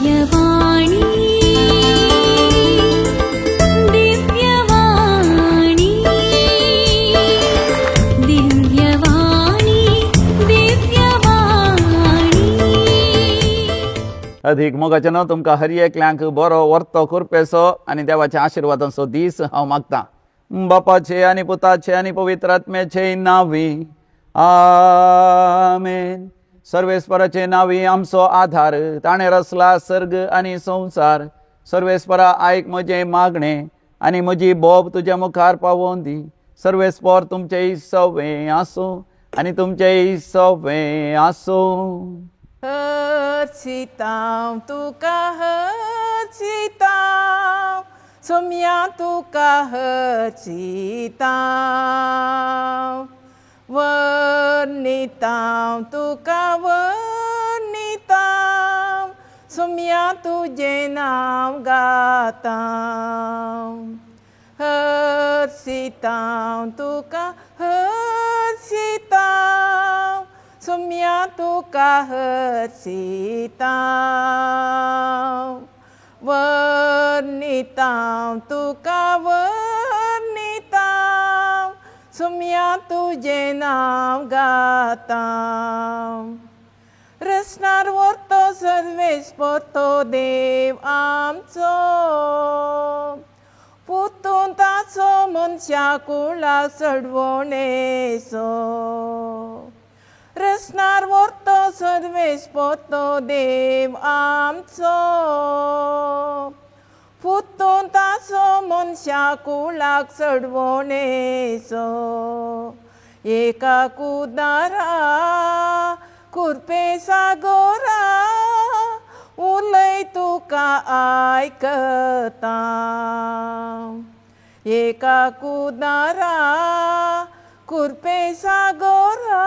दिव्यवाणी दिव्यवाणी दिव्यवाणी दिव्यवाणी. अधिक मोगाचें न्हू तुमकां हर एकल्यांक बरो वर्तो कुरपेचो आनी देवाच्या आशिर्वादांचो दीस हांव मागतां. बापाचे आनी पुताचे आनी पवित्र आत्म्याचे नांवी आमेन. सर्वेस्पराचे नांवी आमचो आधार, ताणें रचला सर्ग आनी संवसार. सर्वेस्परा आयक म्हजें मागणें आनी म्हजी बोब तुज्या मुखार पावोवन दी. सर्वेस्पर तुमचें सवें आसूं आनी तुमचें सवें आसूं. हर्षितां तुका हर्षितां सोम्या तुका हर्षितां वर्णितां तुका वर्णितां सोम्या तुजें नांव गातां. हर्षितां तुका हर्षितां सोम्या तुका हर्षितां वर्णितां तुका वर्णितां सोम्या तुजें नांव गातां. रसनार व्हरतो सर्वेस्पर तो देव आमचो, पुतून ताचो मनशा कुळा चडवणेचो. रसनार व्हरतो सर्वेस्पर तो देव आमचो, पुतून ताचो मनशा कुळाक चडवणेचो. एका कुदारा कुरपे सागोरा उलय तुका आयकता. एका कुदारा कुरपे सागोरा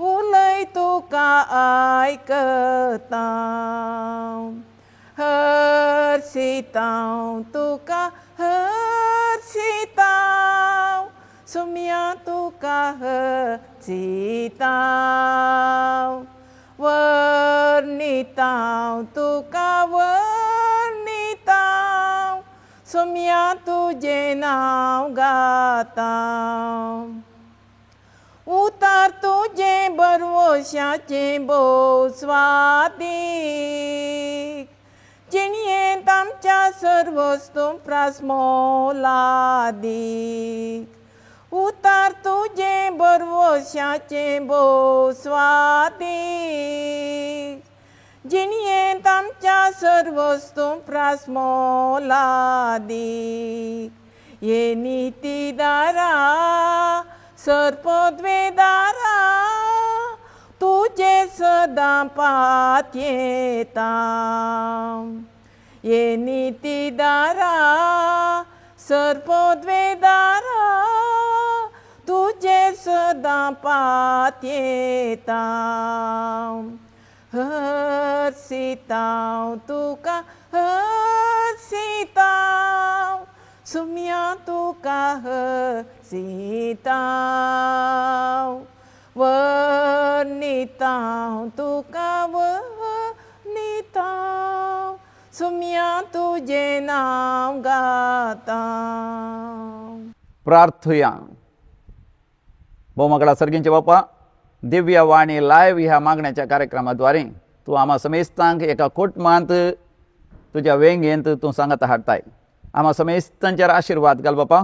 उलय तुका आयकता. हर्षितां तुका हर्षितां सोम्या तुका हर्षितां वर्णितां तुका वर्णितां सोम्या तुजें नांव गातां. उतार तुजें बरवशाचें भोव स्वादीक, जिणयेंत आमच्या सर्वस्तूं प्रास मोलादीक. उतार तुजें बरवशाचें भोव स्वादीक, जिणयेंत आमच्या सर्वस्तूं प्रास मोलादीक. ये नितीदारा सर्पद्वेदारा तुजे सदां पातयेता. ये नितीदारा सर्पद्वेदारा तुजे सदां पातयेता. हर्षितां तुका हर्षितां सोम्या तुका हर्षितां वर्णितां तुका वर्णितां सोम्या तुजें नांव गातां. प्रार्थुया. भोवमगळा सर्गींचे बापा, दिव्यवाणी लायव्ह ह्या मागण्याच्या कार्यक्रमाद्वारे तूं आमा समेस्तांक एका कुटुंबांत तुज्या वेंगेंत तूं सांगता हाडटाय. आमा समेस्तांचेर आशिर्वाद घाल बापा.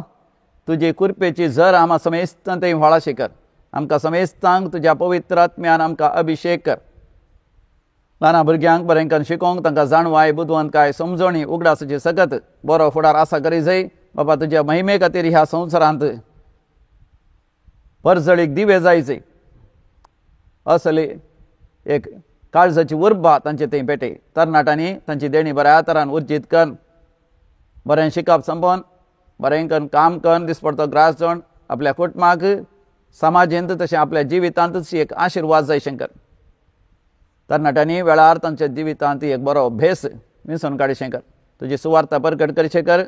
तुजी कुरपेची झर आमा समेस्तां थंय व्हाळाशी कर. आमकां समेस्तांक तुज्या पवित्र आत्म्यान आमकां अभिशेक कर. ल्हान भुरग्यांक बरें करून शिकोवंक तांकां जाणवाय बुदवंतकाय समजणी उगडासाची सकत बरो फुडार आसा करी जाय बाबा. तुज्या महिमे खातीर ह्या संवसारांत परजळीक दिवे जायचे असली एक काळजाची उर्बा तांचे थंय पेटे. तरणाट्यांनी तांची देणी बऱ्या तरान उर्जीत करून बरें शिकप संपोवन बरें करून काम करून दिसपडतो ग्रास जावन आपल्या कुटुंबाक समाजेंत तशें आपल्या जिवितांतच एक आशिर्वाद जाय शंकर. तरणाट्यांनी वेळार तांच्या जिवितांत एक बरो भेस मिसोवन काडी शंकर. तुजी सुवार्ता परगट करी शंकर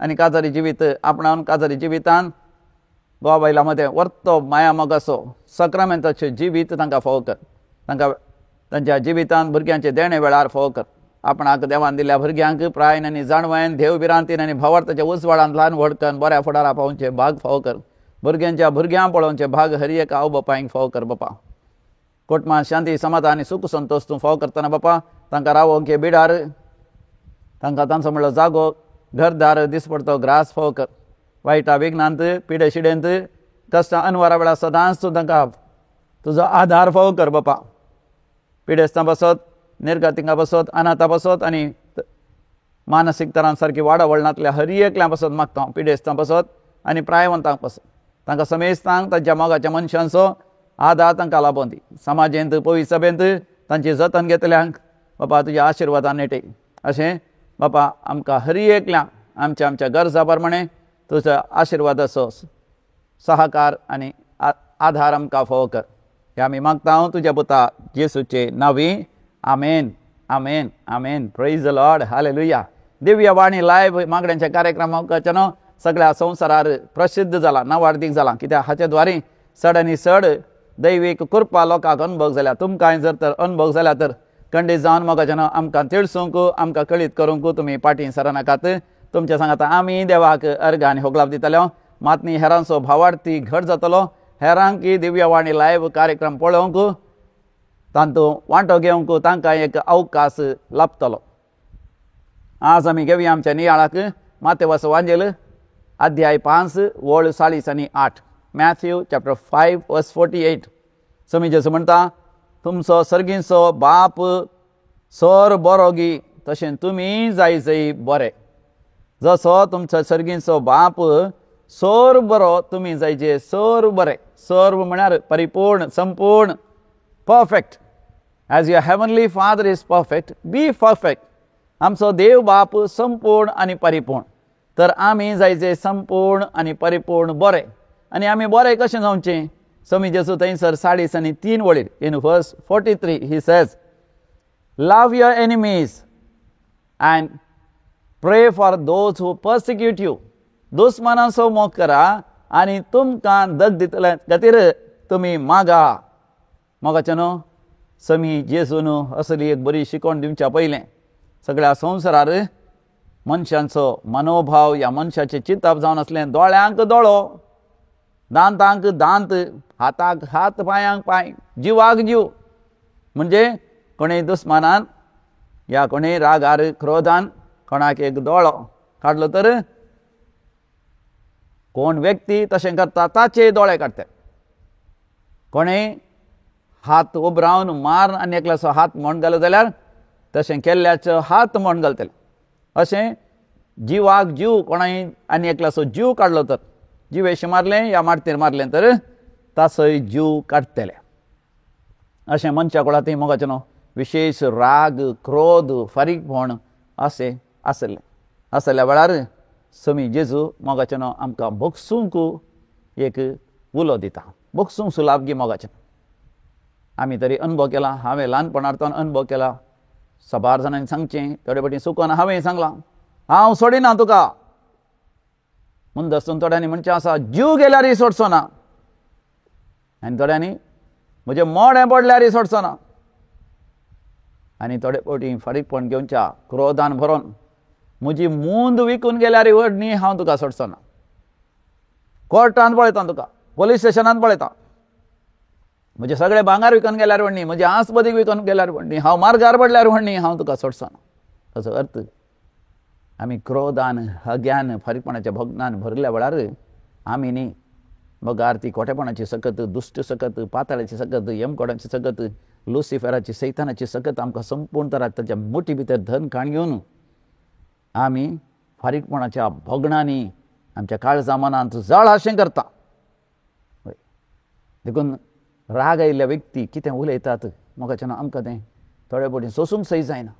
आनी काजारी जिवीत आपणावन काजारी जिवितान गोवा बायलां मदें वर्तो माया मोगाचो सक्रामेंताचें जिवीत तांकां फावो कर. तांकां तांच्या जिवितांत भुरग्यांचे देणे वेळार फोव कर. आपणाक देवान दिल्या भुरग्यांक प्रायन आनी जाणवायन, देव भिरांतीन आनी भावार्थाच्या उजवाडान ल्हान व्हड करून बऱ्या फुडारा पावोवचे भाग फावो कर. भुरग्यांच्या भुरग्यां पळोवचे भाग हर एक आवय बापायंक फावो कर बापा. कोटमान शांती समाधान आनी सुख संतोश तूं फावो करतना बापा तांकां रावोंक हे बिडार, तांकां तांचो म्हणलो जागो घरदार दिसपडतो ग्रास फावो कर. वायटा विघ्नांत पिडे शिडेंत कश्टां अनवरा वेळार सदांच तूं तांकां तुजो आधार फावो कर बापा. पिडेस्तां बसत, निर्गतिंगा बसत, अनाथा बसत आनी मानसीक तरान सारकी वाडा वळणांतल्या हर एकल्या बसत मागता हांव. पिडेस्तां बसत आनी प्रायवंतांक बसत तांकां समेस्तांक तांच्या मोगाच्या मनशांचो आधार तांकां लाबोवन दी. समाजेंत पवित्र सभेंत तांची जतन घेतल्यांक बापा तुज्या आशिर्वादान नेटे. अशें बापा आमकां हर एकल्यांक आमच्या आमच्या गरजा प्रमाणे तुजो आशिर्वादाचो सहकार आनी आधार आमकां फावो कर. हे आमी मागता हांव तुज्या पुता जेसूचे नांवी. आमेन, आमेन, आमेन. Praise the Lord. Hallelujah. Divya Vani live मागण्यांच्या कार्यक्रमाच्या न्हू सगळ्या संवसारार प्रसिद्ध जाला, नावार्दीक जाला. कित्याक हाचे द्वारे चड आनी चड दैवीक कृपा लोकांक अनुभव जाल्या. तुमकांय जर तर अनुभव जाल्या तर खंडीत जावन मोगाच्या न्हू आमकां तिळसूंक, आमकां कळीत करूंक तुमी पाटी सरनाकात. तुमच्या सांगाता आमी देवाक अर्घ आनी होगलाप दितले. मात न्ही हेरांचो भावार्थी घट जातलो. हेरांक दिव्यवाणी लायव्ह कार्यक्रम पळोवंक, तांतू वांटो घेवंक तांकां एक अवकाश लाभतलो. आज आमी घेवया आमच्या नियाळाक मातेवास वांजेल अध्याय 5 वळ 40 आनी 8. मॅथ्यू चॅप्टर 5 वर्स 48. समी जेजू म्हणटा, तुमचो सर्गींचो बाप सर बरो गी तशें तुमी जाय जय बरे. जसो तुमचो सर्गींचो बाप सर बरो तुमी जायचे सर बरे. सर्व म्हळ्यार परिपूर्ण, संपूर्ण, perfect. As your heavenly father is perfect, be perfect. आमचो देव बाप संपूर्ण आनी परिपूर्ण, तर आमी जायचे संपूर्ण आनी परिपूर्ण बरे. आनी आमी बरे कशें जावचें? समी जेजू थंयसर 40 आनी 3 वळीर in verse 43 he says, love your enemies and pray for those who persecute you. दुस्मानांचो मोग करा आनी तुमकां दग दितले खातीर तुमी मागा. मोगाचें न्हू समी जेजू न्हू असली एक बरी शिकवण दिवच्या पयलें सगळ्या संवसारार मनशांचो मनोभाव ह्या मनशाचें चिंतप जावन आसलें दोळ्यांक दोळो, दांतांक दांत, हाताक हात, पांयांक पांय, जिवाक जीव. म्हणजे कोणूय दुस्मानान या कोणूय रागार क्रोधान कोणाक एक दोळो काडलो तर कोण व्यक्ती तशें करता ताचे दोळे काडटात. कोणें हात उबरावन मार आनी एकल्याचो हात मोण घालो जाल्यार तशें केल्ल्याचो हात मोण घालतले. अशें जिवाक जीव कोणाय आनी एकल्याचो जीव काडलो तर जिवेशी मारलें या मारतेर मारलें तर ताचोय जीव काडटले. अशें मनशा कुळांतूय मोगाचें न्हू विशेश राग, क्रोध, फारीकपण अशें आसलें. आसल्या वेळार समी जेजू मोगाचें न्हू आमकां भोगसूंक एक उलो दिता. भोगसूंक सुलाभ गी मोगाचें. आमी तरी अनुभव केला, हांवें ल्हानपणार तो अनुभव केला. साबार जाणांनी सांगचें, थोडे फावटी चुकोन हांवें सांगलां, हांव सोडिना तुका. मुंदसून थोड्यांनी म्हणचें आसा, जीव गेल्यारय सोडचो ना. आनी थोड्यांनी म्हजें मोडें पडल्यारय सोडचो ना. आनी थोडे फावटी फारीकपण घेवच्या क्रोधान भरोन म्हजी मूंद विकून गेल्यार व्हड न्ही, हांव तुका सोडचो ना. कोर्टान पळयता तुका, पोलीस स्टेशनान पळयता. म्हजें सगळें भांगर विकून गेल्यार व्हड न्ही, म्हजी आसबदीक विकून गेल्यार व्हड न्ही, हांव मार्गार पडल्यार व्हड न्ही, हांव तुका सोडचो ना. ताचो अर्थ आमी क्रोधान, हग्यान, फारीकपणाच्या भोगणान भरिल्ल्या वेळार आमी न्ही बगार ती खोटेपणाची सकत, दुश्ट सकत, पाताळाची सकत, यमकोडाची सकत, लुसिफराची, सैतानाची सकत आमकां संपूर्ण तरा ताच्या मुठी भितर धन खाण घेवन आमी फारीकपणाच्या भोगणांनी आमच्या काळजा मनांत जळ अशें करता. देखून राग आयिल्ल्या व्यक्ती कितें उलयतात मोगाचें आमकां तें थोडे फावटी सोसूंक सही जायना.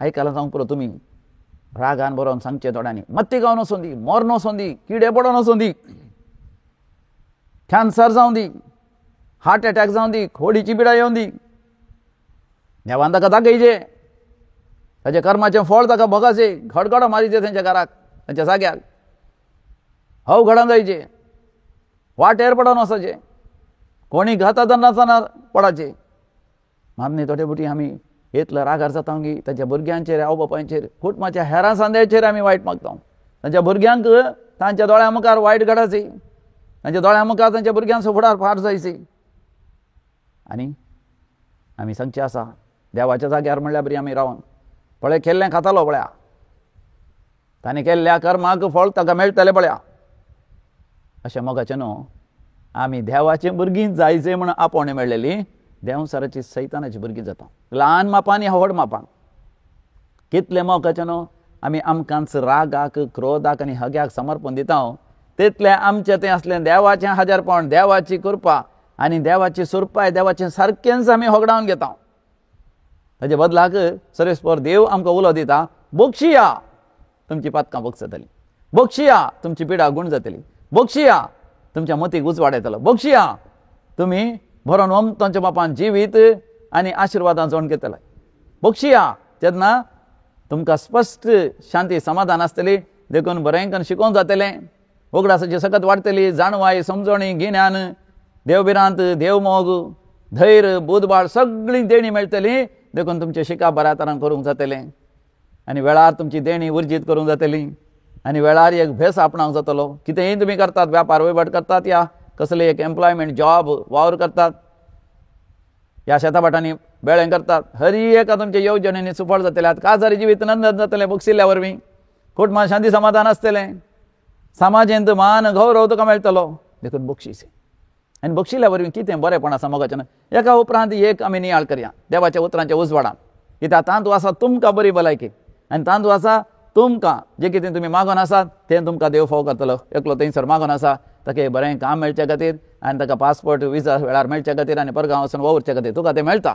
आयकलां जावंक पुरो तुमी रागान बरोवन सांगचें थोड्यांनी, मत्ती गावन वचूं दी, मरण वचूं दी, किडे पडोन वचूं दी, कॅन्सर जावं दी, हार्ट एटॅक जावं दी, खोडीची पिडा येवं दी, देवान ताका दाखयचें, ताच्या कर्माचें फळ ताका भोगाचें, घडघडो मारीचें तेंच्या घराक, तांच्या जाग्याक, हव घडोवन जायचें, वाटेर पडोन वचचें, कोणी घाता नासतना पडाचें. मागणी थोडे बुटी आमी इतलो रागार जाता की ताच्या भुरग्यांचेर, आवय बापायचेर, कुटुंबाच्या हेरां सांद्याचेर आमी वायट मागता. तांच्या भुरग्यांक तांच्या दोळ्या मुखार वायट घडायची, तांच्या दोळ्या मुखार तांच्या भुरग्यांचो फुडार फार जायची. आनी आमी सांगचें आसा देवाच्या जाग्यार म्हणल्यार बरी आमी रावन पळय केल्लें खातालो पळया, ताणें केल्ल्या कर्माक फळ ताका मेळटलें पळया. अशें मोगाचें न्हू आमी देवाचीं भुरगीं जायचे म्हूण आपोवणें मेळ्ळेली देंवसाराची सैतानाची भुरगीं जाता, ल्हान मापान ह्या व्हड मापान. कितलें मोगाचें न्हू आमी आमकांच रागाक, क्रोधाक आनी हग्याक समर्पण दिता, तितलें आमचें तें आसलें देवाचें हाजरपण, देवाची कृपा आनी देवाची सुरपाय, देवाचें सारकेंच आमी होगडावन घेता. ताजे बदलाक सर्वेस्पर देव आमकां उलो दिता, बक्षिया तुमची पातकां बक्षतली, बक्षिया तुमची पिडा गुण जातली, बक्षिया तुमच्या मतीक उजवाड येतलो, बक्षिया तुमी भरोन ओमतांच्या बापान जिवीत आनी आशिर्वादान जोड घेतले, बक्षिया तेन्ना तुमकां स्पश्ट शांती समाधान आसतली, देखून बरें शिकोवंक जातलें, उगडासाची सकत वाडटली, जाणवाय, समजणी, गिन्यान, देवभिरांत, देवमोग, धैर्य, बुदबाळ सगळीं देणी मेळटली, देखून तुमचें शिकप बऱ्या तरान करूंक जातलें आनी वेळार तुमची देणी उर्जीत करूंक जातली आनी वेळार एक भेस आपणावंक जातलो. कितेंय तुमी करतात, व्यापार वयवाट करतात या कसले एक एम्प्लॉयमेंट जॉब वावर करतात या शेताभाटांनी बेळें करतात, हरी एका तुमच्या येवजणेंनी सुफळ जातले, काजारी जिवीत नंदन जातलें बक्षिल्ल्या वरवीं, कुटुंबान शांती समाधान आसतलें, समाजेंत मान गौरव तुका मेळटलो, देखून बक्षीस. आनी बक्षिल्ल्या वरवीं कितें बरेंपण आसा मोगाचें. एका उपरांत एक आमी नियाळ करया देवाच्या उतरांच्या उजवाडान, कित्याक तातूंत आसा तुमकां बरी भलायकी आनी तातूंत आसा तुमकां जें कितें तुमी मागून आसात तें तुमकां देव फावो करतलो. एकलो थंयसर मागून आसा ताका एक बरें काम मेळचे खातीर आनी ताका पासपोर्ट विजा वेळार मेळचे खातीर आनी परगांव वचून वावुरचे खातीर तुका तें मेळटा.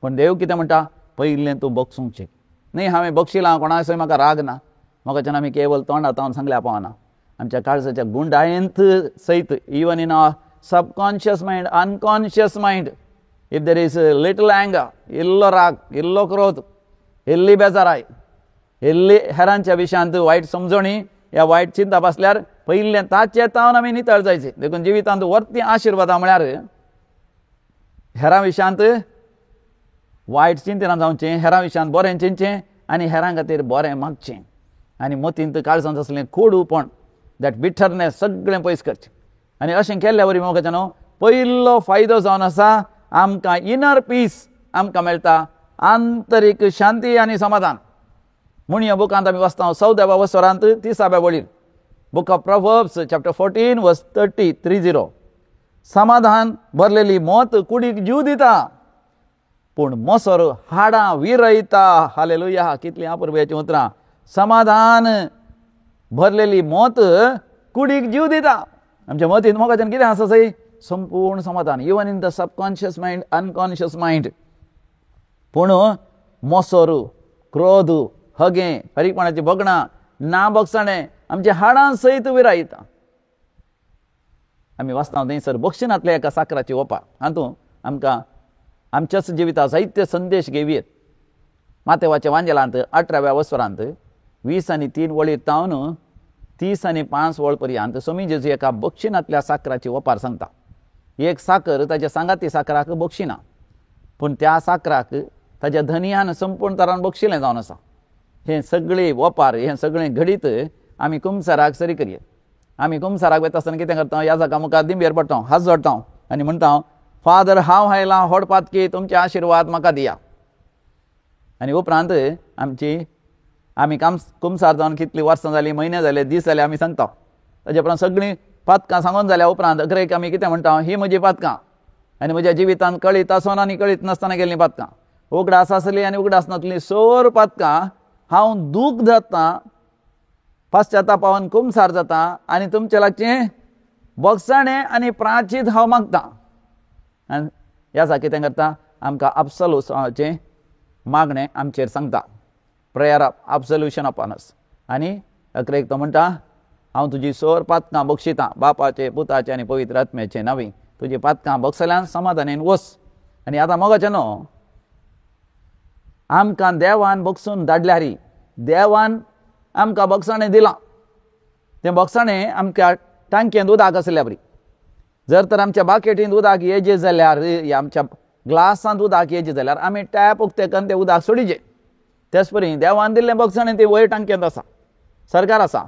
पूण देव कितें म्हणटा, पयलें तूं बक्षूंक शीक. न्ही हांवें बक्षिलां, कोणाचोय म्हाका राग ना, म्हाका आमी केवल तोंडा तावन सांगल्या पावना, आमच्या काळजाच्या गुंडायेंत सयत, even in our subconscious mind, unconscious mind, if there is little anger, इल्लो राग, इल्लो क्रोध, इल्ली बेजाराय, इल्ली हेरांच्या विशयांत वायट समजणी या वायट चिंता बसल्यार पयलें ताचे तावन आमी नितळ जायचे. देखून जिवितांत वर्ती आशिर्वादां म्हळ्यार हेरां विशयांत वायट चिंतना जावचें, हेरां विशयांत बरें चिंतचें आनी हेरां खातीर बरें मागचें आनी मतींत काळजांत आसलें कोडूपण, that bitterness सगळें पयस करचें. आनी अशें केल्ल्या वरवीं मोगाचें न्हू पयलो फायदो जावन आसा आमकां इनर पीस आमकां मेळटा, आंतरीक शांती आनी समाधान. म्हूण ह्या बुकांत आमी वाचता 14व्या वसरांत 30व्या वळीर, book of Proverbs chapter 14 verse 30 30, समाधान भरलेली मत कुडीक जीव दिता पूण मोसर हाडां विरयता. हालेलुया, कितलीं अपुरबायेचीं उतरां. समाधान भरलेली मत कुडीक जीव दिता. आमच्या मतींत मोगाच्यान कितें आसा सई, संपूर्ण समाधान, even in the subconscious mind, unconscious mind. पूण मोसर, क्रोध, हगें, फारीकपणाची भगणां, ना बक्षाणें आमच्या हाडां सयत विरायता. आमी वाचता थंयसर बक्षिणांतल्या एका साकराची ओपार, हातूंत आमकां आमच्याच जिविता जायते संदेश घेवयेत. मातेवाच्या वांजेलांत 18व्या वसरांत 20 आनी 3 वळीर तावन 30 आनी 5 वळ पर्यंत स्वामी जेजू एका बक्षिणांतल्या साकराची ओपार सांगता. एक साकर ताच्या सांगाती साकराक बक्षिना, पूण त्या साकराक ताच्या धनयान संपूर्ण तरान बक्षिलें जावन आसा. हें सगळें ओपार, हें सगळें घडीत आमी कुमसाराक सरी करयेत. आमी कुमसाराक वता आसतना कितें करता, ह्या जाका मुखार दिंबेर पडटा, हात जोडटा आनी म्हणटा, फादर हांव आयलां होड पातकी, तुमचे आशिर्वाद म्हाका दिया. आनी उपरांत आमची आमी काम कुमसार जावन कितलीं वर्सां जालीं, म्हयने जाले, दीस जाले आमी सांगता. ताजे उपरांत सगळीं पातकां सांगून जाल्या उपरांत अग्रेक आमी कितें म्हणटा, ही म्हजी पातकां आनी म्हज्या जिवितांत कळीत आसून आनी कळीत नासतना केल्लीं पातकां, उगडास आसली आनी उगडास नासली सोर पातकां हांव दूख जाता, पश्चातापावन कुमसार जाता आनी तुमचे लागचें बक्षाणें आनी प्राचीत हांव मागता. आनी ह्या सा कितें करता, आमकां अब्सोल्युशनाचें मागणें आमचेर सांगता, प्रेयर ऑफ अब्सोल्युशन अपॉन अस. आनी अकरेक तो म्हणटा, हांव तुजी सोर पातकां बक्षितां, बापाचे, पुताचे आनी पवित्र आत्म्याचे नांवी तुजी पातकां बक्षल्यान समाधानेन वस. आनी आतां मोगाचें न्हू आमकां देवान बक्षून धाडल्यारी, देवान आमकां बक्षाणें दिलां, तें बक्षाणें आमच्या टांकयेंत उदक आसल्या बरी. जर तर आमच्या बाकेटींत उदक येजे जाल्यार या आमच्या ग्लासांत उदक येयचें जाल्यार आमी टॅप उक्तें करून तें उदक सोडीचें. तेच परी देवान दिल्लें बक्षाणें तें वयर टांकयेंत आसा, सरकार आसा,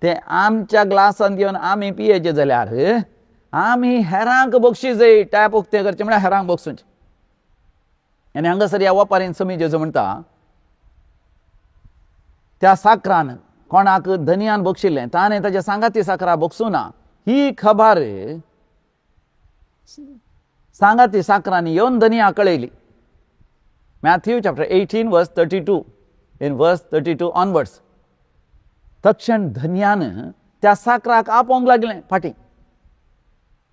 तें आमच्या ग्लासांत घेवन आमी पियेचें जाल्यार आमी हेरांक बक्षी जाय. टॅप उक्तें करचें म्हळ्यार हेरांक बक्षुचें. आनी हांगासर ह्या वपारीन समी जेजू म्हणटा त्या साकरान कोणाक धनयान बक्षिल्लें ताणें ताच्या सांगाती साकरा बक्षूं ना ही खबर सांगाती साकरांनी येवन धनया कळयली. Matthew chapter 18 verse 32, in verse 32 onwards. तक्षण धनयान त्या साकराक आपोवंक लागलें फाटीं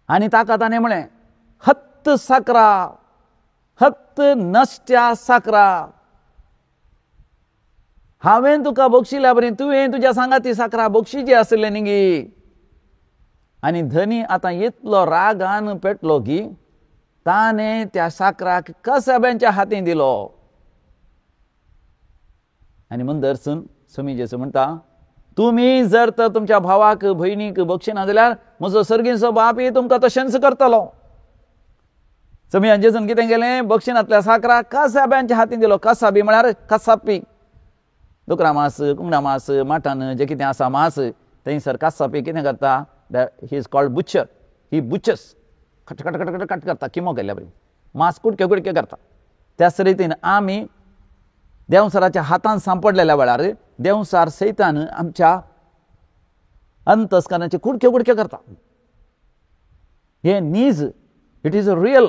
आनी ताका ताणें म्हळें, हत्त साकरा, हत्त नश्ट्या साकरा, हांवें तुका बक्षिल्या बरी तुवें तुज्या सांगाती साकरा बक्षीची आसलें न्ही. आनी धनी आतां इतलो रागान पेटलो की ताणें त्या साकराक कसाब्यांच्या हातीन दिलो. आनी मुंदरसून समी जेजू म्हणटा, तुमी जर तर तुमच्या भावाक भयणीक बक्षिना जाल्यार म्हजो सर्गीचो बापूय तुमकां तशेंच करतलो. समी जेजून कितें केलें, बक्षिनांतल्या साकराक कसाब्यांच्या हातीन दिलो. कसाबी म्हळ्यार कसापी, दुकरा मास, कुंगडा मास, माटन जें कितें आसा मास थंयसर कसापी कितें करता, he is called butcher, he butchers, cut cut cut cut cut करता, किमो केल्ल्या बरी मास कुडके कुडके करता. त्याच रितीन आमी देंवचाराच्या हातान सांपडलेल्या वेळार देंवचार सैतान आमच्या अंतस्करणाचे कुडके कुडके करता. हे नीज, it is a real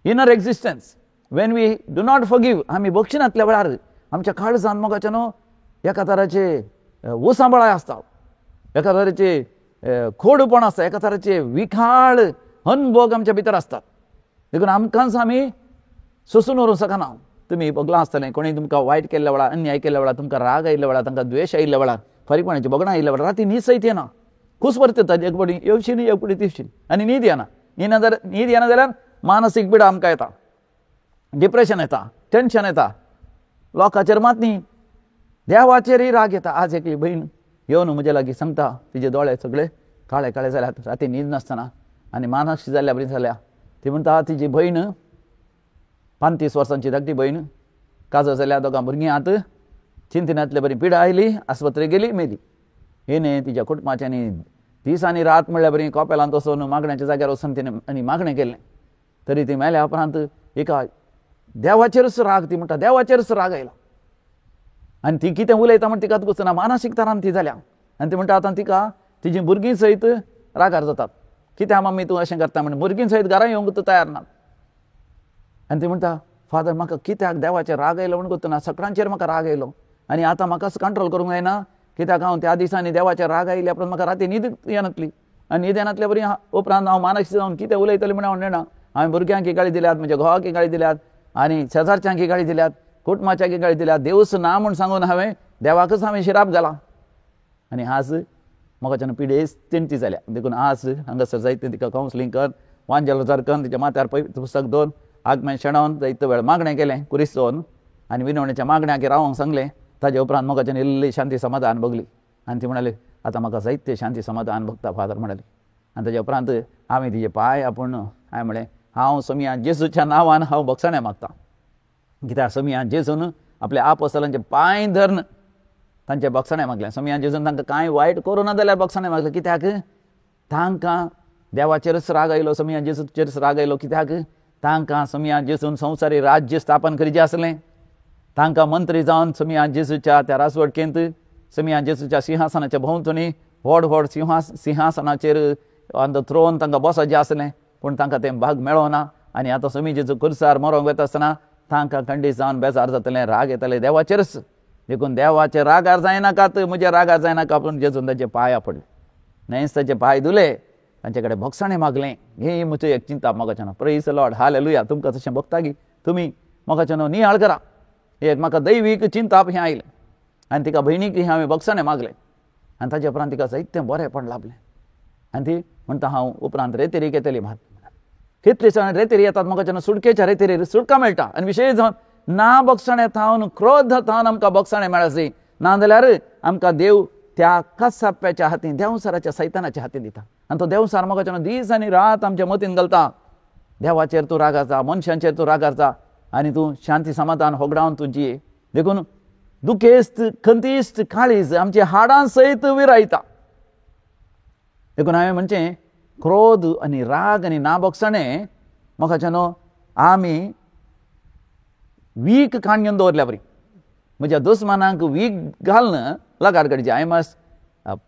inner existence. When we do not forgive, आमी बक्षिनांतल्या वेळार आमच्या काळजान मोगाच्या न्हू एका तराचे उसांबळाय आसता, एका तरेचे खोडपण आसता, एका तरेचे विखाळ अनभोग आमच्या भितर आसतात. देखून आमकांच आमी सोसून व्हरूंक शकना. तुमी भोगलां आसतलें, कोणी तुमकां वायट केल्ल्या वेळार, अन्याय केल्ल्या वेळार, तुमकां राग आयिल्ल्या वेळार, तांकां द्वेश आयिल्ल्या वेळार, फारीकपणाची भोगणां आयिल्ल्या वेळार राती न्हीद सयत येना, कूस परत येता, एक पटी येवशी न्ही, एक पटी दिवशी आनी न्हीद येना. न्हीद येना जाल्यार मानसीक पिडा आमकां येता, डिप्रेशन येता, टेन्शन येता, लोकांचेर मात न्ही देवाचेरय राग येता. आज एकली भयण येवन म्हजे लागीं सांगता, तिजे दोळे सगळे काळे काळे जाल्यात, राती न्हीद नासतना आनी मानसी जाल्ल्या बरी जाल्या. ती म्हणटा तिजी भयण 35 वर्सांची धाकटी भयण काजर जाल्या, दोगां भुरगीं आत चिंतनांतले बरी पिडा आयली, आस्पत्रे गेली, मेली. हिणें तिच्या कुटुंबाच्यांनी दीस आनी रात म्हणल्यार बरी कपेलांत वचून मागण्याच्या जाग्यार वचून तिणें आनी मागणें केलें, तरी ती मेल्या उपरांत एका देवाचेरच राग, ती म्हणटा देवाचेरच राग आयला. आनी ती कितें उलयता म्हण तिका वचना, मानसीक तरान ती जाल्या. आनी ती म्हणटा आतां तिका तिजी भुरगीं सयत रागार जातात, कित्याक मम्मी तूं अशें करता म्हण, भुरगीं सयत घरा येवंक तूं तयार ना. आनी ती म्हणटा फादर म्हाका कित्याक देवाचेर राग आयलो म्हण कोत्तना, सगळ्यांचेर म्हाका राग आयलो आनी आतां म्हाकाच कंट्रोल करूंक जायना, कित्याक हांव त्या दिसांनी देवाचेर राग आयिल्ल्या उपरांत म्हाका राती न्हीद येनातली आनी न्हीद येनातल्या बरी उपरांत हांव मानसीक जावन कितें उलयतलें म्हण हांव नेणा. हांवें भुरग्यांक गाळी दिल्यात, म्हज्या घोवाक गाळी दिल्यात आनी शेजारच्यांक गाळी दिल्यात, कुटुंबाच्याक गाळी दिल्यात, देवूच ना म्हूण सांगून हांवें देवाकच हांवें शिराप घाला. आनी आज म्हाका पिडेस तेंची जाल्या. देखून आज हांगासर जायते तिका कावन्सिलींग कर, वांजेल रोजार कर, तिच्या माथ्यार पुस्तक दोन आगमेन शेणोवन जायते वेळ मागणें केलें कुरीस दोन आनी विनवणेच्या मागण्याक रावोंक सांगलें. ताजे उपरांत म्हाका इल्ली शांती समाधान भोगली आनी ती म्हणाली आतां म्हाका जायते शांती समाधान भोगता फादर म्हणाली. आनी ताजे उपरांत हांवें तिजे पांय आपूण हांवें म्हळें हांव सोमया जेजूच्या नांवान हांव भोगसणें मागता, कित्याक सोमया जेजून आपल्या आपोस्तलांचे पांय धरून तांचे भोगसणें मागलें. सोमया जेजून तांकां कांय वायट करूं ना जाल्यार भोगसणें मागलें, कित्याक तांकां देवाचेरच राग आयलो, सोमया जेजूचेरच राग आयलो, कित्याक तांकां सोमया जेजून संवसारी राज्य स्थापन करीचें आसलें. तांकां मंत्री जावन सोमया जेजूच्या त्या राजवटकेंत सोमया जेजूच्या सिंहासनाच्या भोंवतणी व्हड व्हड सिंहासनाचेर ऑन the throne तांकां बसचें आसलें, पूण तांकां तें भाग मेळोना. आनी आतां सोमी जेजू कुर्सार मरोंक वता आसतना तांकां खंडीत जावन बेजार जातलें, राग येतले देवाचेरच. देखून देवाचे रागार जायनाकात, म्हज्या रागार जायनाका, पूण जेजून ताचे पांय पडले, न्हयच ताचे पांय धुले, तांचे कडेन भोगसणें मागलें. हें म्हजें एक चिंता मोगाच्यान. Praise the Lord, hallelujah. तुमकां तशें भोगता की तुमी मोगाच्यान नियाळ करा. एक म्हाका दैवीक चिंताप हें आयलें आनी तिका भयणीक हें हांवें भोगसणें मागलें आनी ताजे उपरांत तिका जायतें बरेंपण लाभलें. आनी ती म्हणटा हांव उपरांत रेतेरीक येतली. कितले जाण रेतेरी येतात म्हाका सुटकेच्या रेतेरीर सुटका मेळटा आनी विशेश जावन ना भोगसणें थावन क्रोध थावन आमकां भोगसणें मेळची ना जाल्यार आमकां देव त्या कसाप्याच्या हातीन, देंवचाराच्या सैतानाच्या हातीन दिता. आनी तो देंवचार म्हाका दीस आनी रात आमच्या मतीन घालता, देवाचेर तूं रागार जा, मनशांचेर तूं रागार जा आनी तूं शांती समाधान होगडावन तूं जिये. देखून दुखेस्त खंतीस्त काळीज आमच्या हाडां सयत विरायता. देखून हांवें म्हणचें क्रोध आनी राग आनी नाबोगसाणें मोगाच्यानो आमी वीख खाण घेवन दवरल्या बरी. म्हज्या दुस्मानांक वीख घालून लगाड काडची. I must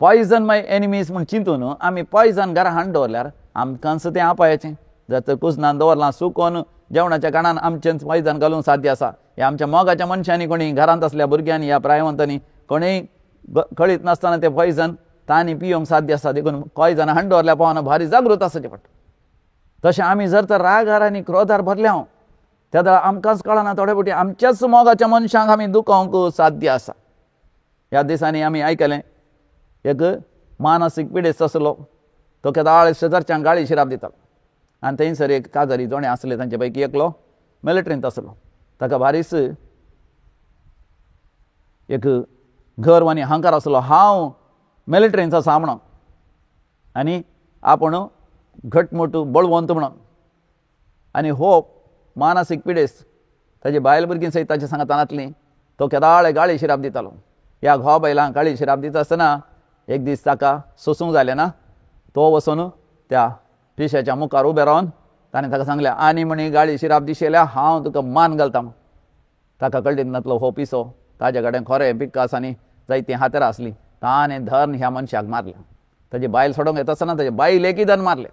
poison my enemies म्हूण चिंतून आमी पॉयजन घरा हाडून दवरल्यार आमकांच तें आपायाचें. जर तर कुजनान दवरलां सुकोवन जेवणाच्या काणान आमचेंच पॉयजन घालूंक साध्य आसा. ह्या आमच्या मोगाच्या मनशांनी कोणी घरांत आसल्या भुरग्यांनी ह्या प्रायवंतांनी कोणीय कळीत नासतना तें पॉयजन तांणी पियोंक साध्य आसा. देखून पॉयजन हाडून दवरल्या पावना भारी जागृत आसचें पडटा. तशें आमी जर तर रागार आनी क्रोधार भरल्या त्या वेळार आमकांच कळना थोडे फावटी आमच्याच मोगाच्या मनशांक आमी दुखोवंक साध्य आसा. ह्या दिसांनी आमी आयकलें एक मानसीक पिडेस्त आसलो, तो केदाळ शेजारच्यांक गाळी शिराप दितालो आनी थंयसर एक काजारी जोणे आसले तांचे पैकी एकलो मिलिटरींत आसलो. ताका भारीच एक गर्व आनी अहंकार आसलो, हांव मिलिटरींत आसा म्हणून आनी आपूण घटमूट बळवंत म्हणून. आनी हो मानसीक पिडेस्त ताजी बायल भुरगीं सयत ताच्या सांगातान आसलीं. तो केदाळ गाळी शिराप दितालो. ह्या घोवा बायलांक गाळी शिराप दिता आसतना एक दीस ताका सोसूंक जालें ना. तो वचून त्या पिश्याच्या मुखार उबें रावन ताणें ताका सांगलें, आनी म्हणी गाळी शिराप दिशिल्ल्या हांव तुका मान घालता. ताका कळ्ळी नातलो हो पिसो, ताज्या कडेन खोरें पिक्कास आनी जायतीं हातेरां आसलीं. ताणें धरून ह्या मनशाक मारलें. ताजी बायल सोडोवंक येता आसतना ताजे बायलेकय धरून मारलें.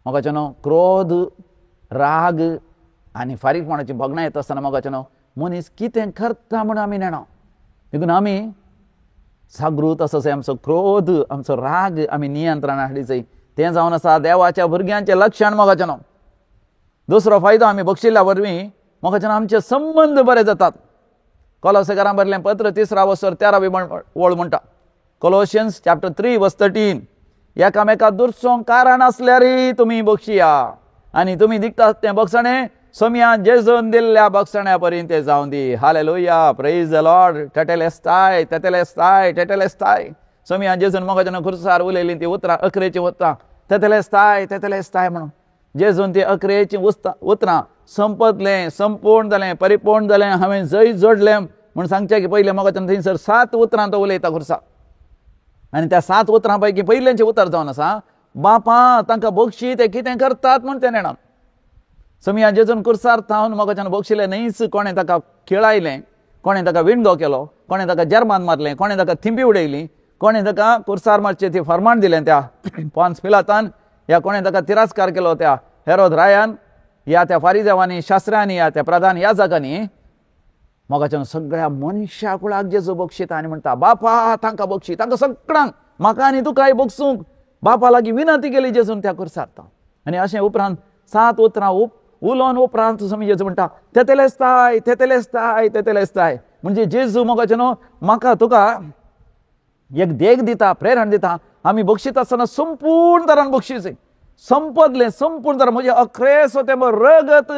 मोगाच्यानो क्रोध राग आनी फारीकपणाची भोगणां येता आसतना मोगाच्यानो मनीस कितें करता म्हूण आमी नेणा. देखून आमी जागृत आसा, आमचो क्रोध आमचो राग आमी नियंत्रणां हाडी जाय. तें जावन आसा देवाच्या भुरग्यांचें लक्षण मोगाच्यानो. दुसरो फायदो आमी बक्षिल्ल्या वरवीं मोगाच्यानो आमचे संबंद बरे जातात. कोलोसेकारां बरलें पत्र 3 वसर 13वी वळ म्हणटा, कोलोशियन्स चॅप्टर 3 वर्स 13, एकामेका दुरसोंक कारण आसल्यारय तुमी बक्षिया आनी तुमी दिकता तें बक्षणें सोम्या जेजून दिल्ल्या बक्षण्या परीन तें जावं दी. हालेलुया, प्रेज the Lord. टेटेलेस्ताय टेटेलेस्ताय टेटेलेस्ताय. सोम्या जेजून मोगाच्यान खुर्सार उलयलीं ती उतरां अकरेचीं उतरां तेतेलेस्ताय तेतेलेस्ताय म्हणून जेजून ती अकरेचीं उतरां संपतलें, संपूर्ण जालें, परिपूर्ण जालें, हांवें जैत जोडलें म्हूण सांगचें की पयलें मोगाच्यान थंयसर 7 उतरां तो उलयता खुर्सार. आनी त्या 7 उतरां पैकी पयलेंचें उतर जावन आसा, बापा तांकां बक्षी ते कितें करतात म्हूण ते नेणात. सोम्या जेजून कुर्सार थावन मोगाच्यान बक्षिलें न्हयच, कोणें ताका खेळायलें, कोणें ताका विणगो केलो, कोणें ताका जर्मान मारलें, कोणें ताका थिंपी उडयली, कोणें ताका कुर्सार मारचें ती फर्माण दिलें त्या पॉन्स पिलातान, या कोणें ताका तिरस्कार केलो त्या हेरोद रायान, या त्या फारिजेवांनी शास्त्र्यांनी, या त्या प्रधान याजकांनी. मोगाच्यान सगळ्या मनशा कुळाक जेजू बक्षिता आनी म्हणटा, बापा तांकां बक्षी, तांकां सगळ्यांक, म्हाका आनी तुकाय बक्षूंक बापा लागीं विनंती केली जेजून त्या कुर्सार. आनी अशें उपरांत 7 उतरां उलोवन उपरांत स्वामी जेजू म्हणटा तेतेलेस्ताय तेतेलेस्ताय तेतेलेस्ताय. म्हणजे जेजू मोगाचें न्हू म्हाका तुका एक देख दिता, प्रेरणा दिता. आमी बक्षीत आसतना संपूर्ण तरान बक्षीस संपदलें, संपूर्ण तरान म्हजें अक्रेसो तें रगत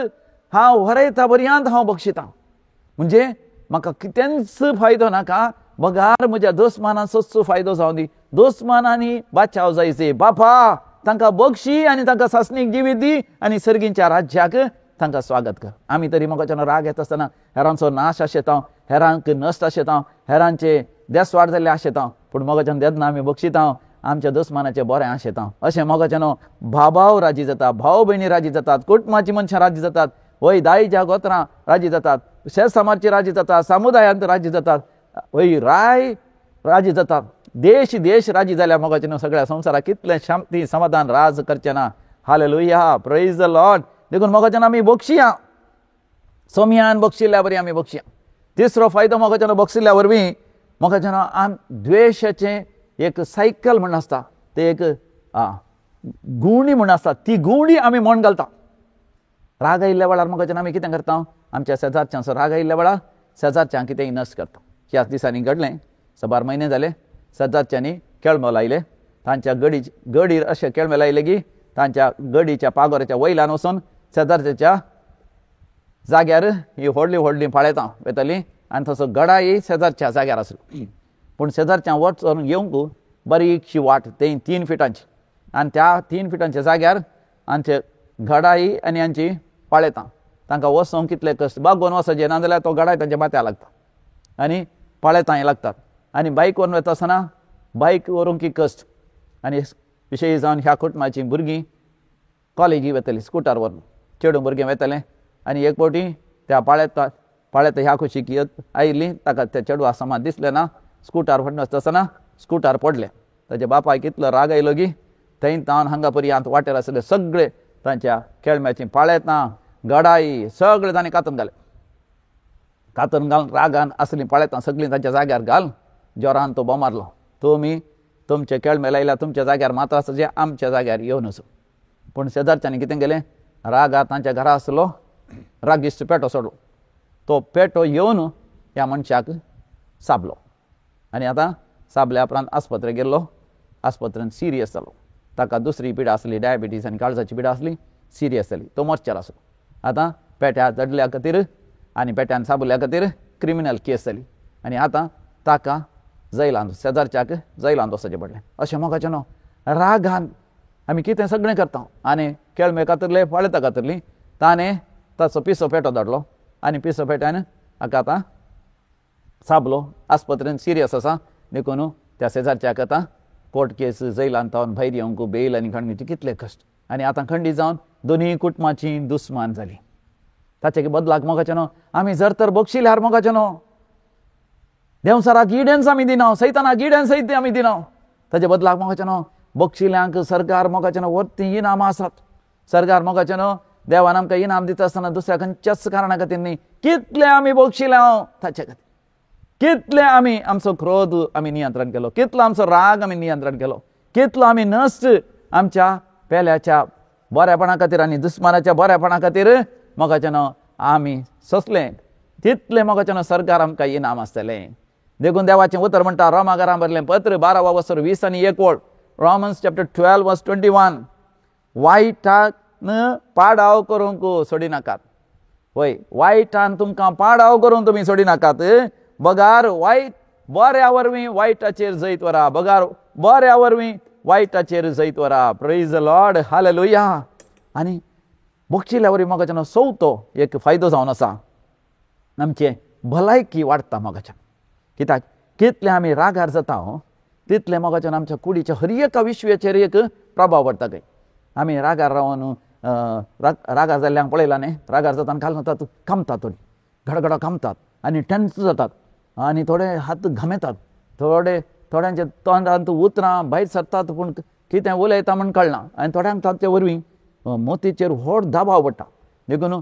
हांव वरयता बरयांत हांव बक्षितां. म्हणजे म्हाका कितेंच फायदो नाका, बगार म्हज्या दुस्मानाचोच फायदो जावं दी, दुस्मानांनी बाचाव जायचे. बापा तांकां बक्षी आनी तांकां सासणीक जिवीत दी आनी सर्गींच्या राज्याक तांकां स्वागत कर. आमी तरी मोगाच्यान राग येता आसतना हेरांचो नाश आशेता, हेरांक नश्ट आशेता, हेरांचे देसवाड जाल्ले आशेता, पूण मोगाच्यान तेन्ना आमी बक्षिता आमच्या दुस्मानाचें बरें आशेता. अशें मोगाच्यान भाव राजी जाता, भाव भयणी राजी जातात, कुटुंबाची मनशां राजी जातात, वय दायच्या गोत्रां राजी जातात, शेत समाजची राजी जातात, समुदायांत राजी जातात, वय राय राजी जातात, देश देश राजी जाल्या मोगाचें सगळ्या संवसाराक कितलें शांती समाधान राज करचें ना. हालेलुया, प्रेज the Lord. देखून मोगाच्यान आमी बक्षिया, सोम्यान बक्षिल्ल्या बरी आमी बक्षिया. तिसरो फायदो मोगाच्यान बक्षिल्ल्या वरवीं मोगाच्यान आम द्वेशाचें एक सायकल म्हण आसता, ते एक गुणी म्हण आसता, ती गुणी आमी म्हण घालता. राग आयिल्ल्या वेळार मोगाच्यान आमी कितें करता, आमच्या शेजारच्यांचो राग आयिल्ल्या वेळार शेजारच्यांक कितेंय नश्ट करता. ह्याच दिसांनी घडलें, साबार म्हयने जाले, शेजारच्यांनी केळमो लायले, तांच्या गडीर अशें केळमे लायले की तांच्या गडीच्या पागोराच्या वयल्यान वचून शेजारच्या जाग्यार ही व्हडलीं व्हडलीं पाळेतां वेतालीं आनी तसो गडाय शेजारच्या जाग्यार आसलो. पूण शेजारच्यां वचून येवंक बारीकशी वाट, ते 3 फिटांची, आनी त्या 3 फिटांच्या जाग्यार आमचे घडाई आनी हांची पाळेतां तांकां वचोंक कितले कश्ट, बागोवन वचचें ना जाल्यार तो घडाय तांच्या माथ्या लागता आनी पाळेतांय लागतात आनी बायक व्हरून वता आसतना बायक व्हरूंक कश्ट. आनी विशय जावन ह्या कुटुंबाचीं भुरगीं कॉलेजी वतलीं स्कुटर व्हरून, चेडूं भुरगें वतलें आनी एक फावटी त्या पाळेता पाळेता ह्या कुशीक येत आयिल्ली, ताका त्या चेडवा समा दिसलें ना, स्कुटर व्हरून वचता आसतना स्कुटर पडलें. ताच्या बापायक इतलो राग आयलो की थंय तावन हांगा पर्यंत वाटेर आसले सगळे तांच्या केळम्याचीं पाळेतां गडाई सगळे ताणें कातून घाले. कातून घालून रागान आसलीं पाळेतां सगळीं तांच्या जाग्यार घाल जोरान तो बोमारलो, तुमी तुमचे केळमे लायल्या तुमच्या जाग्यार मात्र आसा जे आमच्या जाग्यार येवन वचूं. पूण शेजारच्यांनी कितें केलें, रागार तांच्या घरा आसलो रागिश्ट पेटो सोडलो, तो पेटो येवन ह्या मनशाक साबलो आनी आतां साबल्या उपरांत आस्पत्रे गेल्लो, आस्पत्रेन सिरियस जालो. ताका दुसरी पिडा आसली, डायबिटीज आनी काळजाची पिडा आसली, सिरियस जाली, तो मोर्चार आसलो. आतां पेट्या दडल्या खातीर आनी पेट्यान साबल्या खातीर क्रिमिनल केस जाली आनी आतां ताका जैलांत, शेजारच्याक जैलांत वचचें पडलें. अशें मोगाचें न्हू रागान आमी कितें सगळें करता. आनी केळमे कातरले पाळेतां कातरली, ताणें ताचो पिसो पेटो धाडलो आनी पिसो पेट्यान हाका आतां साबलो, आस्पत्रेन सिरियस आसा देखून त्या शेजारच्याक आतां कोर्ट केस जैलांत तावन भायर येवंक बेल आनी खंडणीचे कितले कश्ट. आनी आतां खंडीत जावन दोनूय कुटुंबाची दुस्मान जाली. ताचे बदलाक मोगाचें न्हू आमी जर तर बक्षिल्यार मोगाचें न्हू देंवसाराक गिडन्स आमी दिना, सैतानाक गिडन्स सयत आमी दिना. ताचे बदलाक मोगाचें न्हू बक्षिल्यांक सरकार मोगाचें न्हू वरती इनामां आसात. सरकार मोगाचें न्हू देवान आमकां इनाम दिता आसतना दुसऱ्या खंयच्याच कारणा खातीर न्ही, कितले आमी बक्षिल्या ताचे खातीर, कितले आमी आमचो क्रोध आमी नियंत्रण केलो, कितलो आमचो राग आमी नियंत्रण केलो, कितलो आमी नश्ट आमच्या पेल्याच्या बऱ्यापणा खातीर आनी दुस्मानाच्या बऱ्यापणा खातीर मोगाचें न्हू आमी सोंसलें, तितलें मोगाचें न्हू सरकार आमकां इनाम आसतलें. देखून देवाचें उतर म्हणटा रोमाघरां बरलें पत्र 12 वसर 20 आनी 1 ओळ, रोमन्स चॅप्टर 12 वर्स 21, वायटान पाडाव करूंक सोडिनाकात. वय वायटान तुमकां पाडाव करूंक तुमी सोडिनाकात, बगार वायट बऱ्या वरवीं वायटाचेर जैत वरा, बगार बऱ्या वरवीं वायटाचेर जैत वरा. Praise the Lord, hallelujah. आनी बक्षिल्या वरवीं मोगाच्यान चवथो एक फायदो जावन आसा, आमचे भलायकी वाडटा मोगाच्यान. कित्याक कितले आमी रागार जाता तितले मोगाच्यान आमच्या कुडीच्या हर एका विश्वाचेर एक प्रभाव पडटा. खंय आमी रागार रावन रागार जाल्ल्यांक पळयला न्ही, रागार जाता आनी घालून वतात, कामतात थोडी घडघडो कामतात आनी टेन्स जातात आनी थोडे हात घामेतात, थोडे थोड्यांच्या तोंडांत उतरां भायर सरतात पूण कितें उलयता म्हण कळना आनी थोड्यांक ताचे वरवीं मोतीचेर व्हड दबाव पडटा. देखून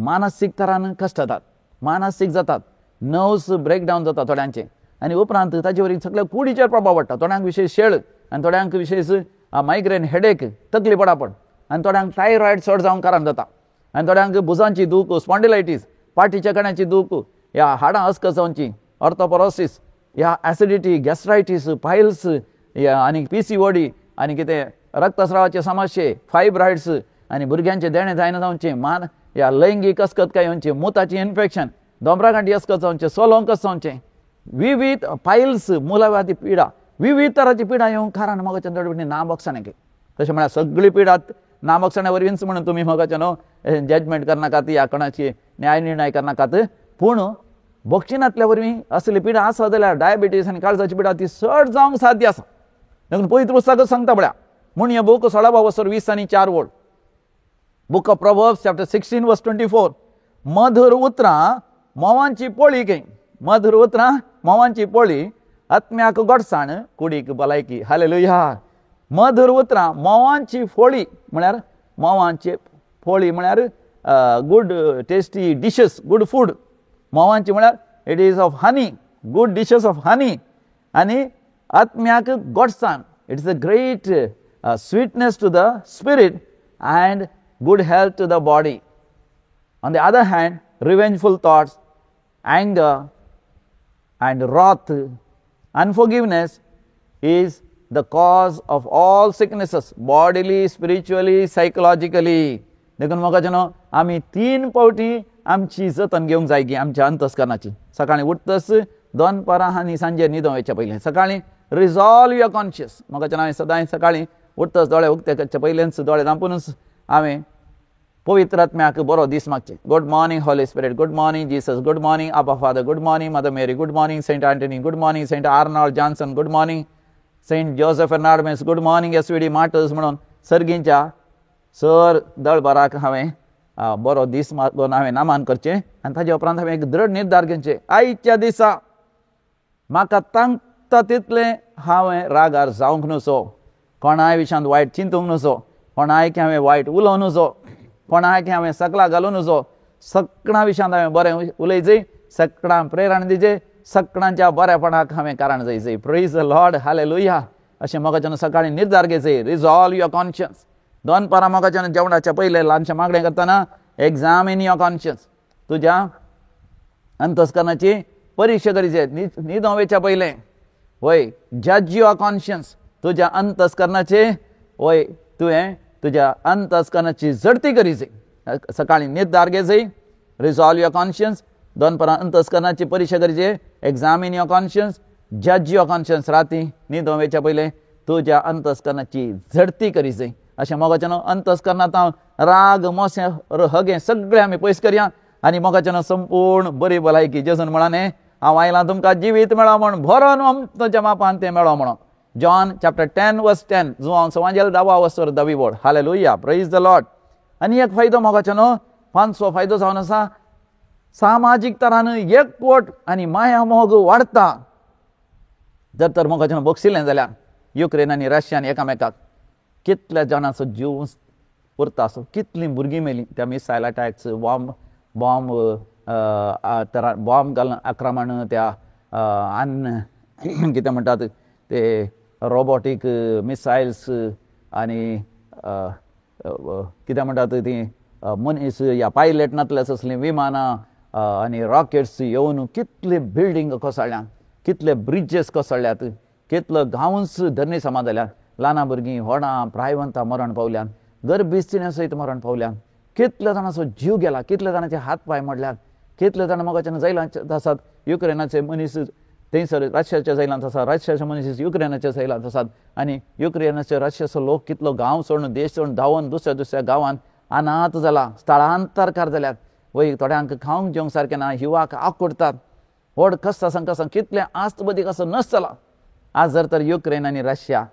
मानसीक तरान कश्ट जातात, मानसीक जातात, नर्व्स ब्रेकडावन जाता थोड्यांचे आनी उपरांत ताचे वरवीं सगळ्या कुडीचेर प्रभाव पडटा. थोड्यांक विशेष शेळ आनी थोड्यांक विशेष मायग्रेन हेडेक तकली पडापड आनी थोड्यांक थायरॉयड चड जावंक कारण जाता आनी थोड्यांक भुजांची दूख, स्पॉन्डिलायटीस, पाटीच्या कण्याची दूख, ह्या हाडां अस्कस जावची, ऑर्थोपोरोसिस, ह्या ॲसिडिटी, गॅस्ट्रायटीस, पायल्स आनी PCOD आनी कितें रक्तस्रावाचे समस्ये, फायब्रॉइड्स आनी भुरग्यांचे देणें जायना जावचें, मान ह्या लैंगीक अस्कतकाय येवची, मुताची इन्फेक्शन, दोंबरागांठी अस्कत जावचें, सोलोंक जावचें, विविध पायल्स, मुलाव्याधी पिडा, विविध तराची पिडा येवंक कारण मोगाच्या थोडे ना बक्षाणे. तशें म्हळ्यार सगळी पिडा ना बक्षाणे वरवींच म्हणून तुमी मोगाच्या न्हू जजमेंट करनाकात, ह्या कोणाची न्याय निर्णय करनाकात, पूण बक्षिणांतल्या वरवीं असली पिडा आसा जाल्यार डायबिटीज आनी काळजाची पिडा ती चड जावंक साध्य आसा. देखून पवित्र पुस्तकच सांगता पळया, म्हूण हें बूक 16 वसर 20 आनी 4 ओळ, book of Proverbs chapter 16 verse 24, मधुर उतरां म्होंवांची पोळी खंय, मधुर उतरां म्होंवांची पोळी, आत्म्याक गोडसाण कुडीक भलायकी. हालेलुया. मधुर उतरां म्होंवांची फोळी म्हळ्यार म्होंवांची फोळी म्हळ्यार good tasty dishes, good food. म्होंवांची म्हळ्यार it is of honey, good dishes of honey. आनी आत्म्याक गोडसाण, it is a great sweetness to the spirit and good health to the body. On the other hand, revengeful thoughts, anger and wrath, unforgiveness is the cause of all sicknesses, bodily, spiritually, psychologically. देखून मोगाचे न्हू आमी 3 फावटी आमची जतन घेवंक जाय की आमच्या अंतस्करणाची. सकाळीं उठतच, दनपारां आनी सांजे न्हिदोंक वयच्या पयलीं. सकाळीं रिजॉल्व your conscious. मोगाचे न्हू हांवें सदांय सकाळीं उठतच दोळे उक्ते करचे पयलींच, दोळे धांपुनूच हांवें पवित्र आत्म्याक बरो दीस मागचे. Good morning Holy Spirit, good morning Jesus, good morning Abba Father, good morning Mother Mary, good morning Saint Anthony, good morning Saint Arnold Janssen, good morning Saint Joseph Fernandes, good morning S V D martyrs म्हणून सर्गींच्या sir दळभराक हांवें बरो दीस मागून हांवें Naaman करचें आनी ताजे उपरांत हांवें एक दृढ निर्धार घेवचें, आयच्या दिसा म्हाका तांकता तितलें हांवें रागार जावंक न्हू, कोणाय विशयांत वायट चिंतूंक न्हू, कोणायक हांवें वायट उलोवं न्हू, कोणाक हांवें सकला घालूं न्हू, सगळ्या विशयांत हांवें बरें उलयचें, सगळ्यांक प्रेरणा दिवचें, सगळ्यांच्या बरेपणाक हांवें कारण जायचें. प्रेज the Lord, hallelujah. अशें मोगाच्यान सकाळीं निर्धार घेवचें, रिजॉल्व your conscience. दनपारां मोगाच्यान जेवणाच्या पयलें ल्हानशें मागणें करतना एग्जामीन your conscience, तुज्या अंतस्करणाची परिक्षा करीचे न्हिदों वेच्या पयलें. वय जज your conscience, तुज्या अंतस्करणाचे वय तुवें तुज्या अंतस्करणाची झडती करीची. सकाळीं निर्धार घेवचें, रिजॉल्व your conscience, दनपारां अंतस्करणाची परिक्षा करची, एक्झामीन your conscience, जज your conscience, राती न्हिदों वेच्या पयलें तुज्या अंतस्करणाची झडती करीची. अशें मोगाच्यान अंतस्करणांत राग मोसें हगें सगळें आमी पयस करया आनी मोगाच्यान संपूर्ण बरी भलायकी. जेजून म्हळां न्ही, हांव आयलां तुमकां जिवीत मेळो म्हूण, भरोन तुमच्या मापान तें मेळो म्हणून. जॉन चॅप्टर 10 वर्स 10, Joao सवांजेल 10 वर्सर 10 word. Hallelujah, praise the Lord. आनी एक फायदो मोगाच्यानो, पांचवो फायदो जावन आसा, सामाजीक तरान एकवट आनी माया मोग वाडटा. जर तर मोगाच्यान बक्षिल्लें जाल्यार युक्रेन आनी रशियान एकामेकाक कितल्या जाणांचो जीव उरता आसो, कितलीं भुरगीं मेलीं त्या मिसायल अटॅक्स, बॉम्ब बॉम्ब तरा बॉम्ब घालून आक्रमण, त्या आन कितें म्हणटात ते रोबोटीक मिसायल्स आनी कितें म्हणटात तीं मनीस या पायलट नातले असलीं विमानां आनी रॉकेट्स येवन कितले बिल्डींग कोसळ्ळ्यात, कितले ब्रिजेस कोसळ्ळ्यात, कितलो गांवच धरणी समा जाल्यात, ल्हानां भुरगीं व्हडां प्रायवंतां मरण पावल्यात, गर्भिस्त्रियां सयत मरण पावल्यात, कितल्या जाणांचो जीव गेला, कितल्या जाणांचे हात पांय मोडल्यात, कितले जाणां मोगाच्यान जैलांत आसात. युक्रेनाचे मनीस थंयसर रशियाच्या जैलांत आसा, रशियाचे मनीस युक्रेनाच्या जैलांत आसात आनी युक्रेनाचे रशियाचो लोक कितलो गांव सोडून देश सोडून धांवन दुसऱ्या दुसऱ्या गांवांत अनाथ जाला, स्थळांतरकार जाल्यात. वय थोड्यांक खावंक जेवंक सारकें ना, हिवाक आकुडटात, व्हड कश्टां संकश्टां कितलें आस्त बदीक असो नस जाला. आज जर तर युक्रेन आनी रशिया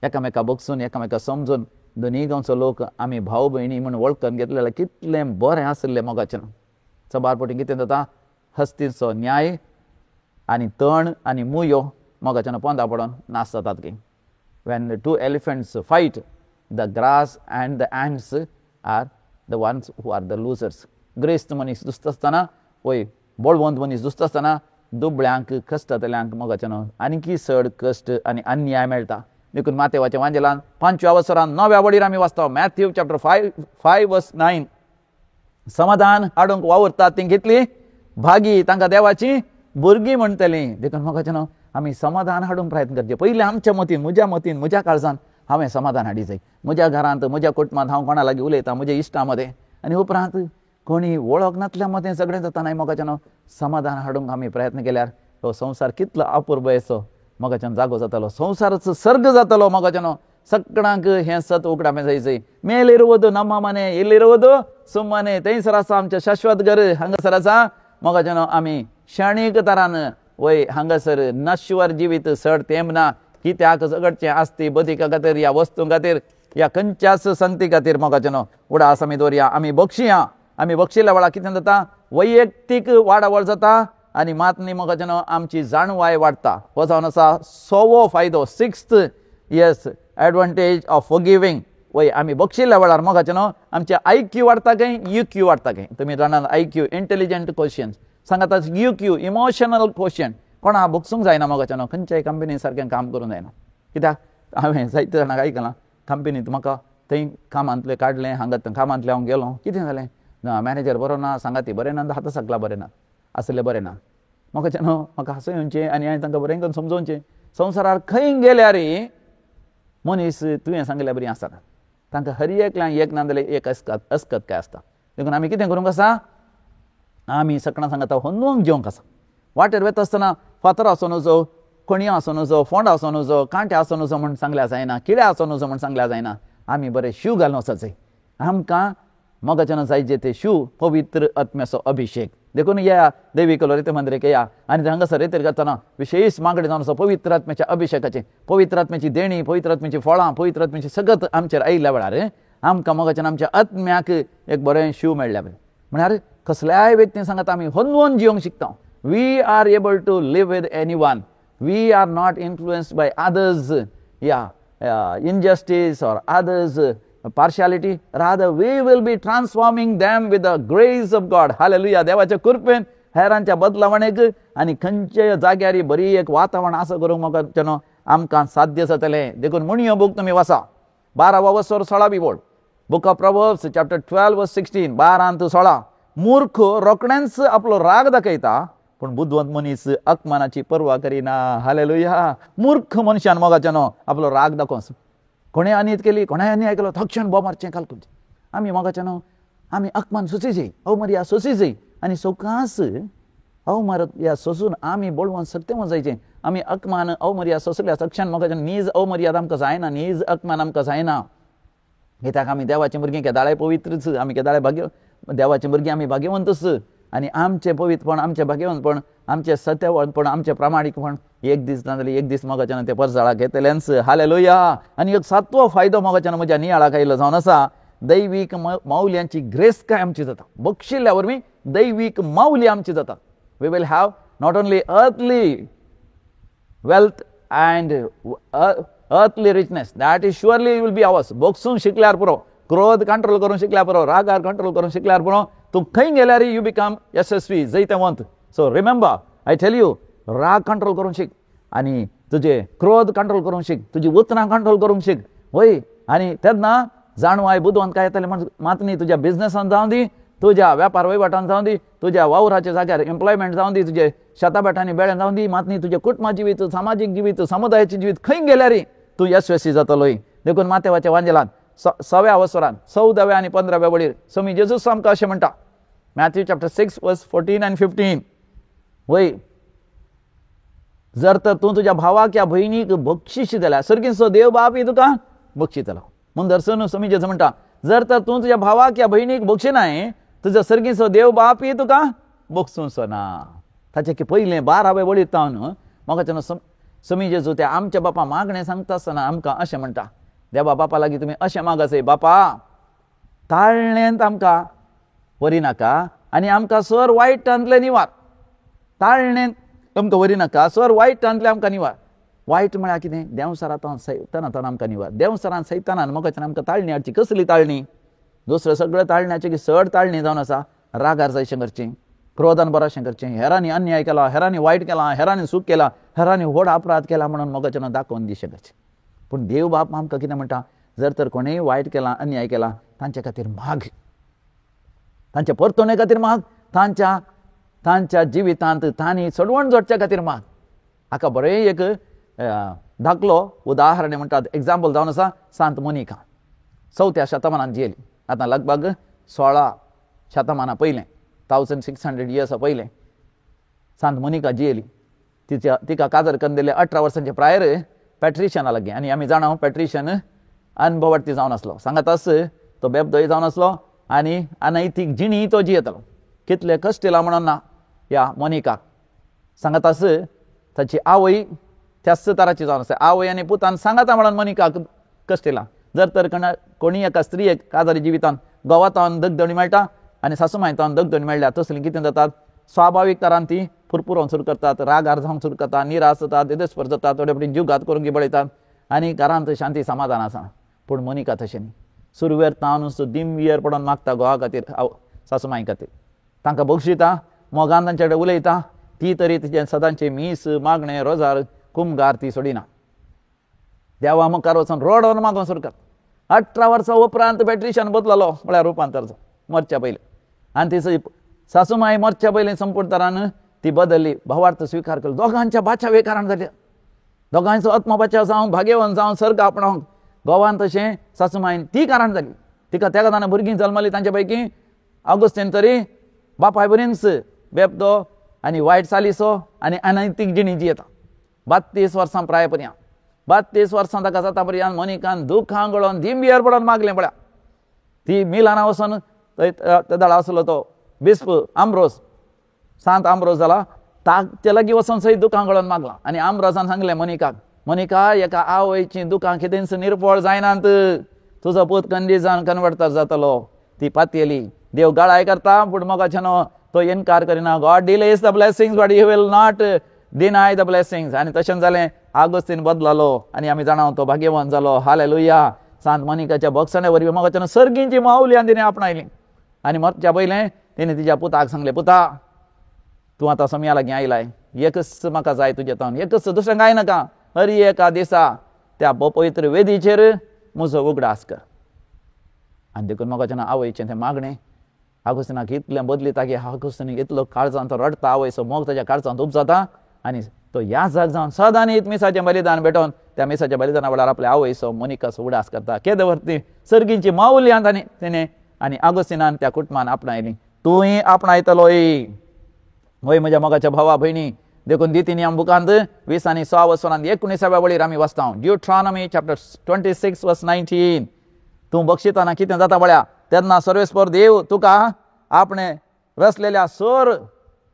एकामेका बगसून एकामेका समजून दोनूय गांवचो लोक आमी भाव भयणी म्हूण वळखून घेतलें, कितलें बरें आशिल्लें मोगाचें. सबार पटी कितें जाता, हस्तीचो न्याय आनी तण आनी मुयो मोगाच्यान पोंदा पडोन नाश जातात की. When the two elephants fight, the grass and the ants are the ones who are the losers. ग्रेस्त मनीस दुसता आसतना, वय बळवंत मनीस दुसता आसतना दुबळ्यांक कश्टांतल्यांक मोगाच्यान आनीकी चड कश्ट आनी अन्याय मेळटा. देखून मातेवाच्या वांजेलान 5व्या वसरान 9व्या वडीर आमी वाचता, मॅथ्यू चॅप्टर 5 वर्स 9, समाधान हाडूंक वावुरतात ती घेतली भागी, तांकां देवाची भुरगीं म्हणटलीं. देखून मोगाच्यान आमी समाधान हाडूंक प्रयत्न करचें. पयलीं आमच्या मतीन, म्हज्या मतीन, म्हज्या काळजान हांवें समाधान हाडी जाय. म्हज्या घरांत, म्हज्या कुटुंबांत हांव कोणा लागीं उलयतां, म्हज्या इश्टां मदें, आनी उपरांत कोणी वळख नातल्या मदें सगळें जाता न्हय. मोगाच्यान समाधान हाडूंक आमी प्रयत्न केल्यार हो संवसार कितलो अपुरबायेचो मोगाच्यान जागो जातालो, संवसाराचो सर्ग जातालो. मोगाच्यान सगळ्यांक हें सत उगडापें जायचें. मेलिरुವುದು ನಮ್ಮ ಮನೆ, ಇಲ್ಲಿರುವುದು ಸುಮ್ಮನೆ, थंयसर आसा आमचें शाश्वत घर, हांगासर आसा मोगाच्यान आमी क्षणीक तरान वय हांगासर नश्वर जिवीत चड तेंप ना. कित्याक झगडचें आसती बदीका खातीर, ह्या वस्तूं खातीर, ह्या खंयच्याच संगती खातीर मोगाच्यान उडास आमी दवरया. आमी बक्षिया, आमी बक्षिल्ल्या वेळार कितें जाता, वैयक्तीक वाडावळ जाता आनी मात न्ही मोगाच्यान आमची जाणवाय वाडटा. हो जावन आसा 6वो फायदो, 6th yes advantage of forgiving. वय आमी बक्षिल्ल्या वेळार मोगाच्यान आमचे I Q वाडटा काय you Q वाडटा काय. तुमी जाणात I Q intelligent question सांगात, you Q emotional question. कोणा बक्षूंक जायना मोगाच्यान, खंयच्याय कंपनी सारकें काम करूंक जायना. कित्याक हांवें जायते जाणांक आयकलां, कंपनीत म्हाका थंय कामांतलें काडलें, हांगा कामांतलें हांव गेलो, कितें जालें ना, मॅनेजर बरो ना, सांगाती बरें ना, हाता सगळा बरें ना, आसलें बरें ना. मोगाच्यान म्हाका हांसो येवचें आनी हांवें तांकां बरें करून समजोवचें, संवसारार खंय गेल्यार मनीस तुवें सांगिल्ल्या बरी आसता, तांकां हर एकल्यान एक ना जाल्यार एक अस्कत अस्कत काय आसता. देखून आमी कितें करूंक आसा, आमी सगळ्यां सांगता होंदोवंक जेवंक आसा. वाटेर वता आसतना फातर आसूं नजो, कणयो आसूं नजो, फोंड आसूं नजो, कांटे आसूं नजो म्हूण सांगल्यार जायना, किडे आसूं नजो म्हूण सांगल्यार जायना. आमी बरें शू घालून वचत जाय. आमकां मोगाच्यान जायचे ते शू पवित्र आत्म्याचो अभिषेक. देखून या देवी कलोरी मंदिरेक या आनी हांगासर रेतीर करतना विशेष मागणी जावन आसा पवित्र आत्म्याच्या अभिषेकाचे. पवित्र आत्म्याची देणी, पवित्र आत्म्याची फळां, पवित्र आत्म्याची सगत आमचेर आयिल्ल्या वेळार आमकां मोगाच्यान आमच्या आत्म्याक एक बरें शू मेळ्ळ्या. म्हळ्यार कसल्याय व्यक्ती सांगता आमी होनवोन जिवंक शिकता. We are able to live with anyone. We are not influenced by others injustice or others partiality. Rather we will be transforming them with the grace of God. Hallelujah. देवाच्या कृपेन हेरांच्या बदलावणेक आनी खंयच्या जाग्यार बरी एक वातावरण आसा करूंक म्हाका आमकां साध्य जातलें. देखून म्हणयो बूक तुमी वाचा, 12 वसर 16 बोल, book of Proverbs chapter 12 verse 16, 12 ते 16. मूर्ख रोखडेंच आपलो राग दाखयता, पूण बुदवंत मनीस अपमानाची पर्वा करिना. हालेलुया. मूर्ख मनशान मोगाच्यानो आपलो राग दाखोवंक, कोणें अनीत केली, कोणें अन्याय केलो, तक्षण बोब मारचें कालकुचें. आमी मोगाच्यानो आमी अपमान सोंसी जाय, अवमर्या सोंसी जाय आनी सवकास अवमर्या सोंसून आमी बळवंत सक्तेवंत जायचें. आमी अपमान अवमर्या सोंसल्या तक्षण मोगाच्यान नीज अवमर्याद आमकां जायना, नीज अपमान आमकां जायना. कित्याक आमी देवाची भुरगीं केदाळे पवित्रच, आमी केदाळे भाग्य देवाची भुरगीं, आमी भाग्यवंतच. आनी आमचें पवित्रपण, आमचें भाग्यवंतपण, आमचें सत्यवंतपण, आमचें प्रामाणीकपण एक दीस ना जाल्यार एक दीस मोगाच्यान तें परजळाक येतलेंच. हालेलुया. आनी एक सातवो फायदो मोगाच्यान म्हज्या नियाळाक आयिल्लो जावन आसा, दैवीक मावल्यांची ग्रेसकाय आमची जाता. बक्षिल्ल्या वरवीं दैवीक मावली आमची जाता. We will have not only earthly wealth and earthly richness, that is surely will be ours. बक्षून शिकल्यार पुरो, क्रोध कंट्रोल करून शिकल्यार पुरो, रागार कंट्रोल करून शिकल्यार पुरो, तूं खंय गेल्यार you become यशस्वी, जैतवंत. So remember I tell you, राग कंट्रोल करूंक शीक आनी तुजे क्रोध कंट्रोल करूंक शीक, तुजी उतरां कंट्रोल करूंक शीक. वय आनी तेन्ना जाणवाय बुदवंत काय येतलें म्हण मात न्ही, तुज्या बिजनसान जावं दी, तुज्या वेपार वहिवाटान जावं दी, तुज्या वावराच्या जाग्यार एम्प्लॉयमेंट जावं दी, तुजे शेताभाटांनी बेळ्यान जावं दी, मात न्ही तुजें कुटुंबा जिवीत, सामाजीक जिवीत, समुदायाचें जिवीत खंय गेल्यार तूं यशस्वी जातलोय. देखून मातेवाच्या वांजेलान 6व्या वसरान 14व्या आनी 15व्या वळीर स्वामी जेजूस आमकां अशें म्हणटा, Matthew chapter 6 verse 14 and 15. वय, जर तर तूं तुज्या भावाक या भयणीक बक्षीस दिल्यार सर्गीचो देव बाप तुका बक्षितलो. म्हूण दर्शन स्वामी जेजू म्हणटा, जर तर तूं तुज्या भावाक या भयणीक बक्षिनाय, तुजो सर्गीचो देव बाप तुका बक्षुचो ना. ताचे की पयलें 12व्या वळीर तावन म्हाका स्वामी जेजू ते आमच्या बापा मागणें सांगता आसतना आमकां अशें म्हणटा, देवा बापा लागीं तुमी अशें मागासय, बापा ताळणेंत आमकां वरी नाका आनी आमकां सर वायटांतलें निवार. ताळणेंत आमकां वरी नाका, सर वायटांतलें आमकां निवार. वायट म्हळ्यार कितें? देंवसरांत सैतानांत आमकां निवार. देंवसरान सैतानान मोगाच्यान आमकां ताळणी हाडची. कसली ताळणी? दुसरें सगळें ताळण्याचें की चड ताळणी जावन आसा रागार जायशें करचें, क्रोधान बराशें करचें, हेरांनी अन्याय केला, हेरांनी वायट केला, हेरांनी चूक केला, हेरांनी व्हड अपराध केला म्हणून मोगाच्यान दाखोवन दिशें करचें. पूण देव बाप आमकां कितें म्हणटा, जर तर कोणेय वायट केला, अन्याय केला, तांचे खातीर माग, तांच्या परतवणे खातीर माग, तांच्या तांच्या जिवितांत तांणी चडवण जोडच्या खातीर माग. हाका बरें एक धाकलो उदाहरण म्हणटात, एग्जाम्पल जावन आसा सांत मोनिका. 4थ्या शतमानान जियेली, आतां लगभग 16 शतमानां पयलें, 1600 इयर्सां पयलें सांत मोनिका जियेली. तिच्या तिका काजर करून दिले 18 वर्सांचे प्रायर पॅट्रिशियना लागीं. आनी आमी जाणा पॅट्रिशियन अनभवर्ती जावन आसलो, सांगाताच तो बेबदोय जावन आसलो आनी अनैतीक जिणी तो जियेतालो. कितले कश्ट येला म्हणून ना ह्या मोनिकाक. सांगाताच ताची आवय त्याच तराची जावन आसा, आवय आनी पुतान सांगाता म्हणून मोनिकाक कश्ट येला. जर तर कोणी एका स्त्रियेक काजारी जिवितान गोवातावन दगदणी मेळटा आनी सासूमांयतावन दगदणी मेळ्ळ्या, तसलीं कितें जातात स्वाभावीक तरान ती फुरफुरोवंक सुरू करतात, रागार जावंक सुरू करतात, निराश जातात, देदेस्पर जातात, थोडे फावटी जीवघात करूंक बळयतात आनी घरांत शांती समाधान आसा. पूण मोनिका तशें न्ही, सुरवेर तावन दिमवियर पडोन मागता घोवा खातीर, सासूमांय खातीर, तांकां बक्षिता, मोगान तांचे कडेन उलयता. ती तरी तिचें सदांचें मीस मागणें रोजार कुमगार ती सोडिना. देवा मुखार वचून रोडोन मागोवंक सुरू करता. 18 वर्सां उपरांत पॅट्रिशियन बदललो, म्हळ्यार रुपांतर मरच्या पयलीं. आनी ती सासूमाय मरच्या पयलीं संपूर्ण तरान ती बदलली, भावार्थ स्विकार केलो. दोगांच्या बाचावे कारण जालें, दोगांचो आत्मबचाव जावं, भाग्यवंत जावं, सर्ग आपणावंक. गोवान तशें सासूमायन ती कारण जाली. तिका तेगा जाणां भुरगीं जल्मली, तांचे पैकी ऑगस्टीन तरी बापाय बरींच बेबदो आनी वायट चालीचो आनी अनैतीक जिणी जियेता. 32 वर्सां प्राय पर्यंत, 32 वर्सां ताका जाता पर्यंत मोनिकान दुखां गळोवन दिंबियर पडोन मागलें पळया. ती मिलाना वचून थंय तेदाळ आसलो तो बिस्प आम्ब्रोज, सांत आम्ब्रोज जाला, ताचे लागीं वचोन सयत दुकां गळोन मागलां. आनी आम्ब्रोजान सांगलें मोनिकाक, मोनिका एका आवयचीं दुकां कितेंच निर्फळ जायनात, तुजो पूत कंदीजान कन्वर्टर जातलो. ती पातयेली. देव गळाय करता पूण मोगाच्यानो तो इनकार करिना. God delays the blessings but he will not deny the blessings. आनी तशें जालें, आगोस्तीन बदलालो आनी आमी जाणा तो भाग्यवान जालो. हालेलुया. सांत मोनिकाच्या भोगसणे वरवीं मोगाच्यान सर्गींची मावली तिणें आपणायली. आनी मरच्या पयलें तिणें तिच्या पुताक सांगलें, पुता तूं आतां सोमया लागीं आयलाय, एकच म्हाका जाय तुजे तावन, एकच, दुसरें कांय नाका. हर एका दिसा त्या पवित्र वेदीचेर म्हजो उगडास कर. आनी देखून मोगाच्यान आवयचें तें मागणें आगोस्तीनाक इतलें बदलिता की आगोस्तीन इतलो काळजांत तो रडटा, आवयचो मोग ताच्या काळजांत उपजाता आनी तो याजक जावन सदांच मिसाचें बलिदान भेटोवन त्या मिसाच्या बलिदाना वेळार आपल्या आवयचो मोनिकाचो उगडास करता. केदे वरती सर्गींची मावली ताणें तेणें आनी आगोस्तीनान त्या कुटुंबान आपणायली. तूंय आपणायतलोय वय म्हज्या मोगाच्या भावा भयणी. देखून दितीन बुकांत 20 आनी 6 वसरांत 19व्या वळीर आमी वाचता, ड्युट्रॉनॉमी चॅप्टर 26 वर्स 19. तूं बक्षिताना कितें जाता पळया, तेन्ना सर्वेस्पर देव तुका आपणे रचलेल्या सर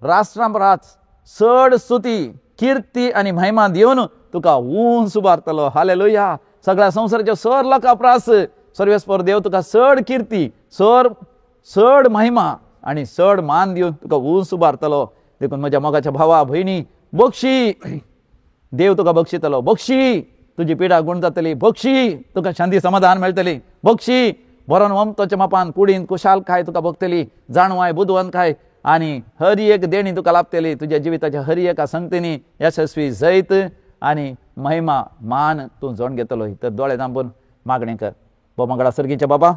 राष्ट्रां परस चड स्तुती, किर्ती आनी महिमा दिवन तुका उंच उबारतलो. हालेलुया. सगळ्या संवसाराच्या सर लोकां परस सर्वेस्पर देव तुका चड किर्ती, चड महिमा आनी चड मान दिवन तुका उंच उबारतलो. देखून म्हज्या मोगाच्या भावा भयणी, बक्षी, देव तुका बक्षितलो. बक्षी, तुजी पिडा गुण जातली. बक्षी, तुका शांती समाधान मेळटली. बक्षी, बरोन वमतोच्या मापान कुडीन कुशालकाय तुका भोगतली, जाणवाय बुदवंतकाय आनी हर एक देणी तुका लाभतली. तुज्या जिविताच्या हर एका संगतीनी यशस्वी जैत आनी महिमा मान तूं जोड घेतलो. तर दोळे धांपून मागणें कर. बोमगडा सर्गीच्या बाबा,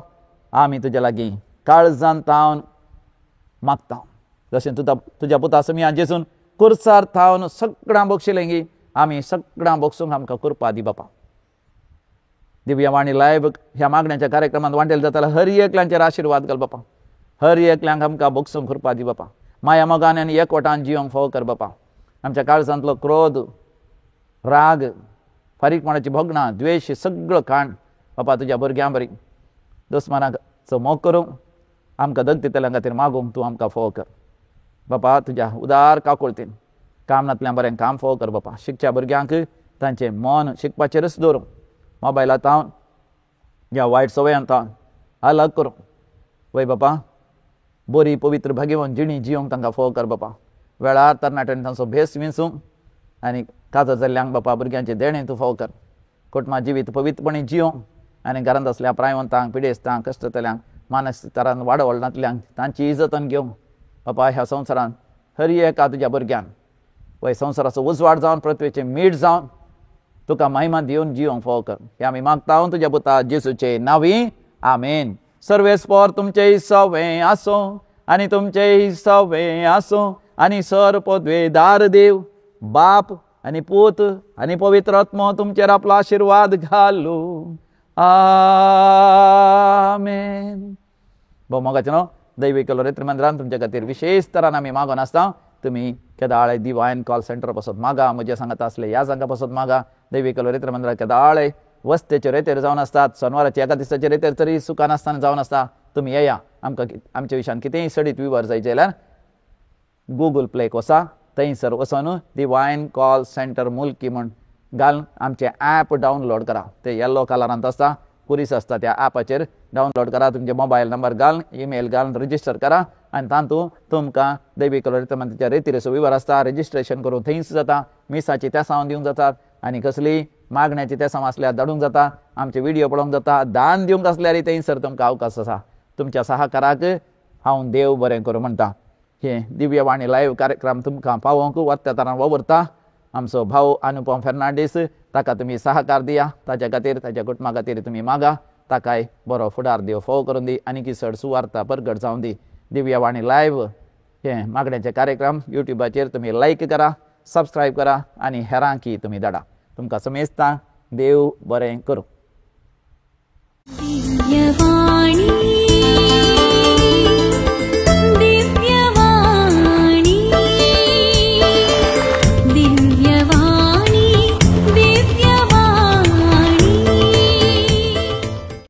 आमी तुज्या लागीं काळजान तावन मागता, जशें तुज्या पुता समिया जेसून कुर्सार थावन सगळ्यां बक्षिलें गी, आमी सगळ्यां बक्षूंक आमकां कृपा दी बापा. दिव्यवाणी लायव्ह ह्या मागण्याच्या कार्यक्रमांत वांटेल जाताल्या हर एकल्यांचेर आशिर्वाद घाल बापा. हर एकल्यांक आमकां बक्षूंक कृपा दी बापा. माया मोगान आनी एकवटान जिवंक फोव कर बापा. आमच्या काळजांतलो क्रोध, राग, फारीकपणाची भोगणां, द्वेश सगळो काण बापा. तुज्या भुरग्यां बरी दुस्मानाचो मोग करूंक आमकां दग दितल्यां खातीर मागूंक तूं आमकां फोव कर बापा. तुज्या उदार काकुळतीन काम नातल्यां बरें काम फोव कर बापा. शिकच्या भुरग्यांक तांचें मन शिकपाचेरच दवरूं, मोबायला तावन ह्या वायट सवयान तावन अलग करूं. वय बापा, बरी पवित्र भाग्यवान जिणी जिवंक तांकां फोव कर बापा. वेळार तरणाट्यांनी तांचो भेस विंचूंक आनी काजर जाल्ल्यांक बापा भुरग्यांचें देणें तूं फोव कर. कुटुंबा जिवीत पवित्रपणी जिवंक आनी घरांत आसल्या प्रायवंतांक, पिडेस्तांक, कश्टतल्यांक, मानसीक तरान वाडवळ नातल्यांक तांची इजतन घेवंक बापा. ह्या संवसारांत हर एका तुज्या भुरग्यान वय संवसाराचो उजवाड जावन पृथ्वेचें मीठ जावन तुका महिमा दिवन जिवंक फोव कर. हे आमी मागता तुज्या पुता जेसूचे नांवी, आमेन. सर्वेस्पर तुमचें सवें आसूं आनी तुमचें सवें आसूं आनी सर पदवेदार देव बाप आनी पूत आनी पवित्र आत्मो तुमचेर आपलो आशिर्वाद घालूं. आमेन. भोव मोगाचें न्हू दैवी कलोरेत्र मंदिरान तुमच्या खातीर विशेष तरान आमी मागून आसता. तुमी केदाळे डिवायन कॉल सेंटर पासत मागा, म्हजे सांगता आसले ह्या जागा पासत मागा. दैवी कलोरेत्र मंदिरात केदाळे वस्तेचे रेतेर जावन आसतात, सोनवाराचे एका दिसाचे रेतेर तरी सुखान आसतना जावन आसता. तुमी येया, आमकां आमच्या विशयान कितेंय सडीत विवर जाय जाल्यार गुगल प्लेक वचा, थंयसर वचून डिवायन कॉल सेंटर मुल्की म्हूण घालून आमचें ॲप डावनलोड करा. ते येल्लो कलरांत आसता, कुरीस आसता, त्या ॲपाचेर डावनलोड करा. तुमचे मोबायल नंबर घालून, ईमेल घालून रजिस्टर करा आनी तातूंत तुमकां दैवी कलोरेत्र मंदिराच्या रेतीरेचो विवर आसता. रजिस्ट्रेशन करून थंयच जाता. मिसाची तेसांव दिवंक जातात आनी कसली मागण्याची तेसांव आसल्यार धाडूंक जाता. आमचे व्हिडियो पळोवंक जाता. दान दिवंक आसल्यार थंयसर तुमकां अवकाश आसा. तुमच्या सहकाराक हांव देव बरें करूं म्हणटा. हे दिव्यवाणी लायव्ह कार्यक्रम तुमकां पावोवंक वत्या तरान वावुरता आमचो भाव अनुपम फेर्नांडीस, ताका तुमी सहकार दिया. ताच्या खातीर, ताच्या कुटुंबा खातीर तुमी मागा. ताकाय बरो फुडार देव फोव करून दी आनी चड सुवार्ता परगट जावन दी. दिव्यवाणी लायव्ह हे मागण्याचे कार्यक्रम युट्यूबाचेर तुमी लायक करा, सबस्क्रायब करा आनी हेरांकी तुमी धाडा. तुमकां समेस्तांक देव बरें करूं. दिव्यवाणी.